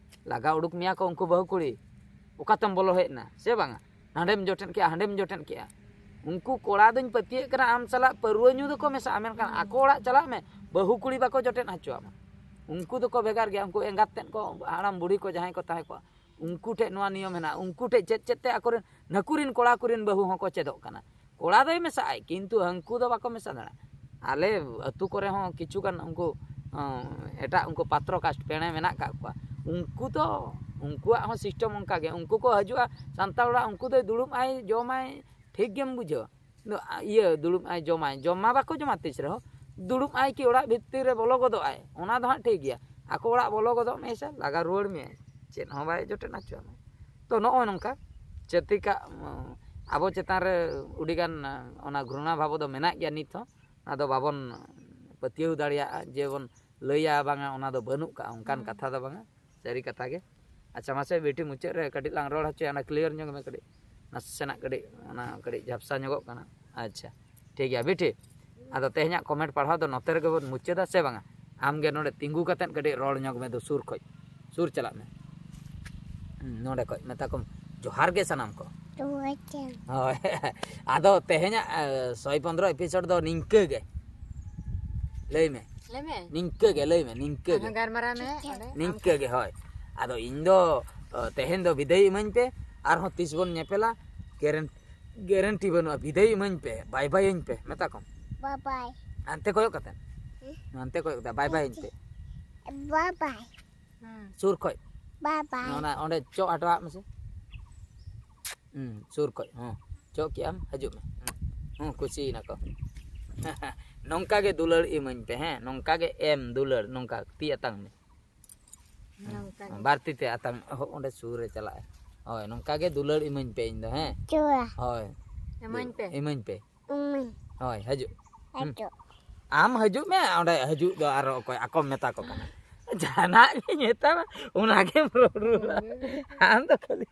ᱞᱟᱜᱟ ᱩᱰᱩᱠ ᱢᱮᱭᱟ ᱠᱚ ᱩᱱᱠᱩ ᱵᱟᱹᱦᱩ ᱠᱩᱲᱤ, ᱚᱠᱟᱛᱮᱢ ᱵᱚᱞᱚ ᱦᱮᱡ ᱮᱱᱟ ᱥᱮ ᱵᱟᱝᱟ?" ᱦᱟᱸᱰᱮᱢ ᱡᱚᱴᱮᱫ ᱠᱮᱜᱼᱟ, ᱦᱟᱸᱰᱮᱢ ᱡᱚᱴᱮᱫ ᱠᱮᱜᱼᱟ᱾ ᱩᱱᱠᱩ ᱠᱚᱲᱟ ᱫᱚᱧ ᱯᱟᱹᱛᱭᱟᱹᱜ ᱠᱟᱱᱟ ᱟᱢ ᱥᱟᱞᱟᱜ ᱯᱟᱹᱨᱣᱟᱹ ᱧᱩ ᱫᱚᱠᱚ ᱢᱮᱥᱟᱜᱼᱟ, ᱢᱮᱱᱠᱷᱟᱱ ᱟᱠᱚ ᱚᱲᱟᱜ ᱪᱟᱞᱟᱜ ᱢᱮ, ᱵᱟᱹᱦᱩ ᱠᱩᱲᱤ ᱵᱟᱠᱚ ᱡᱚᱴᱮᱫ ᱦᱚᱪᱚᱣᱟᱢᱟ᱾ ᱩᱱᱠᱩ ᱫᱚᱠᱚ ᱵᱷᱮᱜᱟᱨ ᱜᱮᱭᱟ, ᱩᱱᱠᱩ ᱮᱸᱜᱟᱛ ᱛᱮᱫ ᱠᱚ, ᱦᱟᱲᱟᱢ ᱵᱩᱲᱦᱤ ᱠᱚ ᱡᱟᱦᱟᱸᱭ ᱠᱚ ᱛᱟᱦᱮᱸ ᱠᱚᱜᱼᱟ, ᱩᱱᱠᱩ ᱴᱷᱮᱡ ᱱᱚᱣᱟ ᱱᱤᱭᱚᱢ ᱦᱮᱱᱟᱜᱼᱟ᱾ ᱩᱱᱠᱩ ᱴᱷᱮᱡ ᱪᱮᱫ ᱪᱮᱫ ᱛᱮ ᱟᱠᱚᱨᱮᱱ, ᱱᱟᱹᱠᱩᱨᱤᱱ ᱠᱚᱲᱟ ᱠᱩᱨᱤᱱ ᱵᱟᱹᱦᱩ ᱦᱚᱸᱠᱚ ᱪᱮᱫᱚᱜ ᱠᱟᱱᱟ᱾ ᱠᱚᱲᱟ ᱫᱚᱭ ᱢᱮᱥᱟᱜ ᱟᱭ, ᱠᱤᱱᱛᱩ ᱦᱟᱹᱱᱠᱩ ᱫᱚ ᱵᱟᱠᱚ ᱢᱮᱥᱟ ᱫᱟᱲᱮᱭᱟᱜᱼᱟ᱾ ᱟᱞᱮ ᱟᱹᱛᱩ ᱠᱚᱨᱮ ᱦᱚᱸ ᱠᱤᱪᱷᱩ ᱜᱟᱱ ᱩᱱᱠᱩ, ᱚᱸ, ᱮᱴᱟᱜ ᱩᱱᱠᱩ ᱯᱟᱛᱨᱚ ᱠᱟᱥᱴ ᱯᱮᱲᱮ ᱢᱮᱱᱟᱜ ᱠᱟᱜ ᱠᱚᱣᱟ᱾ ᱩᱱᱠᱩ ᱫᱚ, ᱩᱱᱠᱩᱣᱟᱜ ᱦᱚᱸ system ᱚᱱᱠᱟ ᱜᱮ᱾ ᱩᱱᱠᱩ ᱠᱚ ᱦᱤᱡᱩᱜᱼᱟ ᱥᱟᱱᱛᱟᱲ ᱚᱲᱟᱜ, ᱩᱱᱠᱩ ᱫᱚᱭ ᱫᱩᱲᱩᱵ ᱟᱭ, ᱡᱚᱢᱟᱭ, ᱴᱷᱤᱠ ᱜᱮᱢ ᱵᱩᱡᱷᱟᱹᱣᱟ᱾ ᱫᱚ, ᱟ, ᱤᱭᱟᱹ, ᱫᱩᱲᱩᱵ ᱟᱭ, ᱡᱚᱢᱟᱭ, ᱡᱚᱢ ᱢᱟ ᱵᱟᱠᱚ ᱡᱚᱢᱟ ᱛᱤᱥ ᱨᱮᱦᱚᱸ, ᱫᱩᱲᱩᱵ ᱟᱭ ᱠᱤ ᱚᱲᱟᱜ ᱵᱷᱤᱛᱤᱨ ᱨᱮ ᱵᱚᱞᱚ ᱜᱚᱫᱚᱜ ᱟᱭ, ᱚᱱᱟ ᱫᱚ ᱦᱟᱸᱜ ᱴᱷᱤᱠ ᱜᱮᱭᱟ᱾ ᱟᱠᱚ ᱚᱲᱟᱜ ᱵᱚᱞᱚ ᱜᱚᱫᱚᱜ ᱢᱮ ᱥᱮ, ᱞᱟᱜᱟ ᱨᱩᱣᱟᱹᱲ ᱢᱮᱭᱟᱭ, ᱪᱮᱫ ᱦᱚᱸ ᱵᱟᱭ ᱡᱚᱴᱮᱫ ᱦᱚᱪᱚ ᱟᱢᱟ᱾ ᱛᱚ, ᱱᱚᱜᱼᱚᱭ ᱱᱚᱝᱠᱟ ᱪᱟᱹᱛᱤᱠᱟᱜ, ᱩᱸ, ᱟᱵᱚ ᱪᱮᱛᱟᱱ ᱨᱮ ᱟᱹᱰᱤᱜᱟᱱ, ᱩᱸ, ᱚᱱᱟ ᱜᱷᱨᱚᱬᱟ ᱵᱷᱟᱵᱽ ᱫᱚ ᱢᱮᱱᱟᱜ ᱜᱮᱭᱟ ᱱᱤᱛ ᱦᱚᱸ᱾ ᱚᱱᱟ ᱫᱚ ᱵᱟᱵᱚᱱ ᱯᱟᱹᱛᱭᱟᱹᱣ ᱫᱟᱲᱮᱭᱟᱜᱼᱟ ᱡᱮ ᱵᱚᱱ ᱞᱟᱹᱭᱟ ᱵᱟᱝᱟ, ᱚᱱᱟ ᱫᱚ ᱵᱟᱹᱱᱩᱜ ᱠᱟᱜᱼᱟ, ᱚᱱᱠᱟᱱ ᱦᱩᱸ᱾ ᱠᱟᱛᱷᱟ ᱫᱚ ᱵᱟᱝᱟ, ᱥᱟᱹᱨᱤ ᱠᱟᱛᱷᱟ ᱜᱮ᱾ ᱟᱪᱪᱷᱟ, ᱢᱟᱥᱮ ᱵᱤᱴᱤ, ᱢᱩᱪᱟᱹᱫ ᱨᱮ ᱠᱟᱹᱴᱤᱡ ᱞᱟᱝ ᱨᱚᱲ ᱦᱚᱪᱚᱭᱟ, ᱚᱱᱟ clear ᱧᱚᱜ ᱢᱮ ᱠᱟᱹᱴᱤᱡ, ᱱᱟᱥᱮᱱᱟᱜ ᱠᱟᱹᱴᱤᱡ, ᱚᱱᱟ ᱠᱟᱹᱴᱤᱡ ᱡᱷᱟᱯᱥᱟ ᱧᱚᱜᱚᱜ ᱠᱟᱱᱟ᱾ ᱟᱪᱪᱷᱟ, ᱴᱷᱤᱠ ᱜᱮᱭᱟ ᱵᱤᱴᱤ, ᱟᱫᱚ ᱛᱮᱦᱮᱧᱟᱜ comment ᱯᱟᱲᱦᱟᱣ ᱫᱚ ᱱᱚᱛᱮ ᱨᱮᱜᱮ ᱵᱚᱱ ᱢᱩᱪᱟᱹᱫᱟ, ᱥᱮ ᱵᱟᱝᱟ? ᱟᱢ ᱜᱮ ᱱᱚᱰᱮ ᱛᱤᱸᱜᱩ ᱠᱟᱛᱮᱫ ᱠᱟᱹᱴᱤᱡ ᱨᱚᱲ ᱧᱚᱜ ᱢᱮ, ᱫᱚ ᱥᱩᱨ ᱠᱷᱚᱡ, ᱥᱩᱨ ᱪᱟᱞᱟᱜ ᱢᱮ᱾ ᱦᱩᱸ, ᱱᱚᱰᱮ ᱠᱷᱚᱡ ᱢᱮᱛᱟ ᱠᱚᱢ, "ᱡᱚᱦᱟᱨ ᱜᱮ ᱥᱟᱱᱟᱢ ᱠᱚ᱾" ᱡᱚᱦᱟᱨ ᱜᱮ᱾ ᱦᱳᱭ᱾ ᱟᱫᱚ ᱛᱮᱦᱮᱧᱟᱜ, ᱮ, ᱥᱚᱭ ᱯᱚᱱᱫᱽᱨᱚ episode ᱫᱚ ᱱᱤᱝᱠᱟᱹ ᱜᱮ᱾ ᱞᱟᱹᱭ ᱢᱮ᱾ ᱞᱟᱹᱭ ᱢᱮ᱾ ᱱᱤᱝᱠᱟᱹ ᱜᱮ, ᱞᱟᱹᱭ ᱢᱮ, ᱱᱤᱝᱠᱟᱹ ᱜᱮ᱾ ᱟᱨᱦᱚᱸ ᱜᱟᱞᱢᱟᱨᱟᱣ ᱢᱮ ᱚᱸᱰᱮ᱾ ᱱᱤᱝᱠᱟᱹ ᱜᱮ, ᱦᱳᱭ᱾ ᱟᱫᱚ ᱤᱧ ᱫᱚ, ᱚ, ᱛᱮᱦᱮᱧ ᱫᱚ ᱵᱤᱫᱟᱹᱭ ᱤᱢᱟᱹᱧ ᱯᱮ, ᱟᱨᱦᱚᱸ ᱛᱤᱥ ᱵᱚᱱ ᱧᱮᱯᱮᱞᱟ, guarantee, guarantee ᱵᱟᱹᱱᱩᱜᱼᱟ, ᱵᱤᱫᱟᱹᱭ ᱤᱢᱟᱹᱧ ᱯᱮ, bye bye ᱟᱹᱧ ᱯᱮ, ᱢᱮᱛᱟ ᱠᱚᱢ᱾ Bye bye. ᱦᱟᱱᱛᱮ ᱠᱚᱭᱚᱜ ᱠᱟᱛᱮ᱾ ᱦᱮᱸ? ᱦᱟᱱᱛᱮ ᱠᱚᱭᱚᱜ ᱠᱟᱛᱮ, bye bye ᱟᱹᱧ ᱯᱮ᱾ Bye bye. ᱦᱩᱸ᱾ ᱥᱩᱨ ᱠᱷᱚᱡ᱾ Bye bye. ᱚᱱᱟ ᱚᱸᱰᱮ ᱪᱚᱜ ᱦᱚᱴᱚᱣᱟᱜ ᱢᱮᱥᱮ᱾ ᱦᱩᱸ, ᱥᱩᱨ ᱠᱷᱚᱡ᱾ ᱦᱚᱸ, ᱪᱚᱜ ᱠᱮᱜ ᱟᱢ, ᱦᱤᱡᱩᱜ ᱢᱮ᱾ ᱦᱩᱸ, ᱦᱩᱸ, ᱠᱩᱥᱤᱭᱮᱱᱟ ᱠᱚ᱾ ᱱᱚᱝᱠᱟ ᱜᱮ ᱫᱩᱞᱟᱹᱲ ᱤᱢᱟᱹᱧ ᱯᱮ, ᱦᱮᱸ? ᱱᱚᱝᱠᱟ ᱜᱮ ᱮᱢ ᱫᱩᱞᱟᱹᱲ, ᱱᱚᱝᱠᱟ ᱛᱤ ᱟᱛᱟᱝ ᱢᱮ᱾ ᱱᱚᱝᱠᱟ ᱜᱮ᱾ ᱵᱟᱨ ᱛᱤ ᱛᱮ ᱟᱛᱟᱝ, ᱦᱚ, ᱚᱸᱰᱮ ᱥᱩᱨ ᱨᱮ ᱪᱟᱞᱟᱜᱼᱟᱭ᱾ ᱦᱳᱭ, ᱱᱚᱝᱠᱟ ᱜᱮ ᱫᱩᱞᱟᱹᱲ ᱤᱢᱟᱹᱧ ᱯᱮ ᱤᱧ ᱫᱚ, ᱦᱮᱸ? ᱪᱩᱣᱟ᱾ ᱦᱳᱭ᱾ ᱤᱢᱟᱹᱧ ᱯᱮ᱾ ᱤᱢᱟᱹᱧ ᱯᱮ᱾ ᱤᱢᱟᱹᱧ᱾ ᱦᱳᱭ, ᱦᱤᱡᱩᱜ᱾ ᱦᱩᱸ᱾ ᱦᱤᱡᱩᱜ᱾ ᱟᱢ ᱦᱤᱡᱩᱜ ᱢᱮ, ᱚᱸᱰᱮ ᱦᱤᱡᱩᱜ ᱫᱚ ᱟᱨᱚ ᱚᱠᱚᱭ ᱟᱠᱚᱢ ᱢᱮᱛᱟ ᱠᱚ ᱠᱟᱱᱟ? ᱡᱟᱦᱟᱱᱟᱜ ᱜᱮ ᱢᱮᱛᱟᱢᱟ, ᱚᱱᱟ ᱜᱮᱢ ᱨᱚᱲ ᱨᱩᱣᱟᱹᱲᱟ᱾ ᱟᱢ ᱫᱚ ᱠᱷᱟᱹᱞᱤ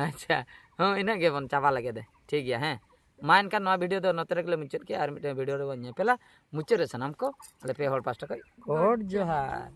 ᱟᱪᱪᱷᱟ, ᱦᱚᱸ, ᱤᱱᱟᱹᱜ ᱜᱮᱵᱚᱱ ᱪᱟᱵᱟ ᱞᱟᱹᱜᱤᱫ ᱫᱮ᱾ ᱴᱷᱤᱠ ᱜᱮᱭᱟ, ᱦᱮᱸ᱾ ᱢᱟ ᱮᱱᱠᱷᱟᱱ ᱱᱚᱣᱟ ᱵᱷᱤᱰᱤᱭᱳ ᱫᱚ ᱱᱚᱛᱮ ᱨᱮᱜᱮ ᱞᱮ ᱢᱩᱪᱟᱹᱫ ᱠᱮᱜᱼᱟ, ᱟᱨ ᱢᱤᱫᱴᱮᱱ ᱵᱷᱤᱰᱤᱭᱳ ᱨᱮᱵᱚᱱ ᱧᱮᱯᱮᱞᱟ᱾ ᱢᱩᱪᱟᱹᱫ ᱨᱮ ᱥᱟᱱᱟᱢ ᱠᱚ ᱟᱞᱮ ᱯᱮ ᱦᱚᱲ ᱯᱟᱥᱴᱟ ᱠᱷᱚᱱ ᱜᱚᱰ ᱡᱚᱦᱟᱨ᱾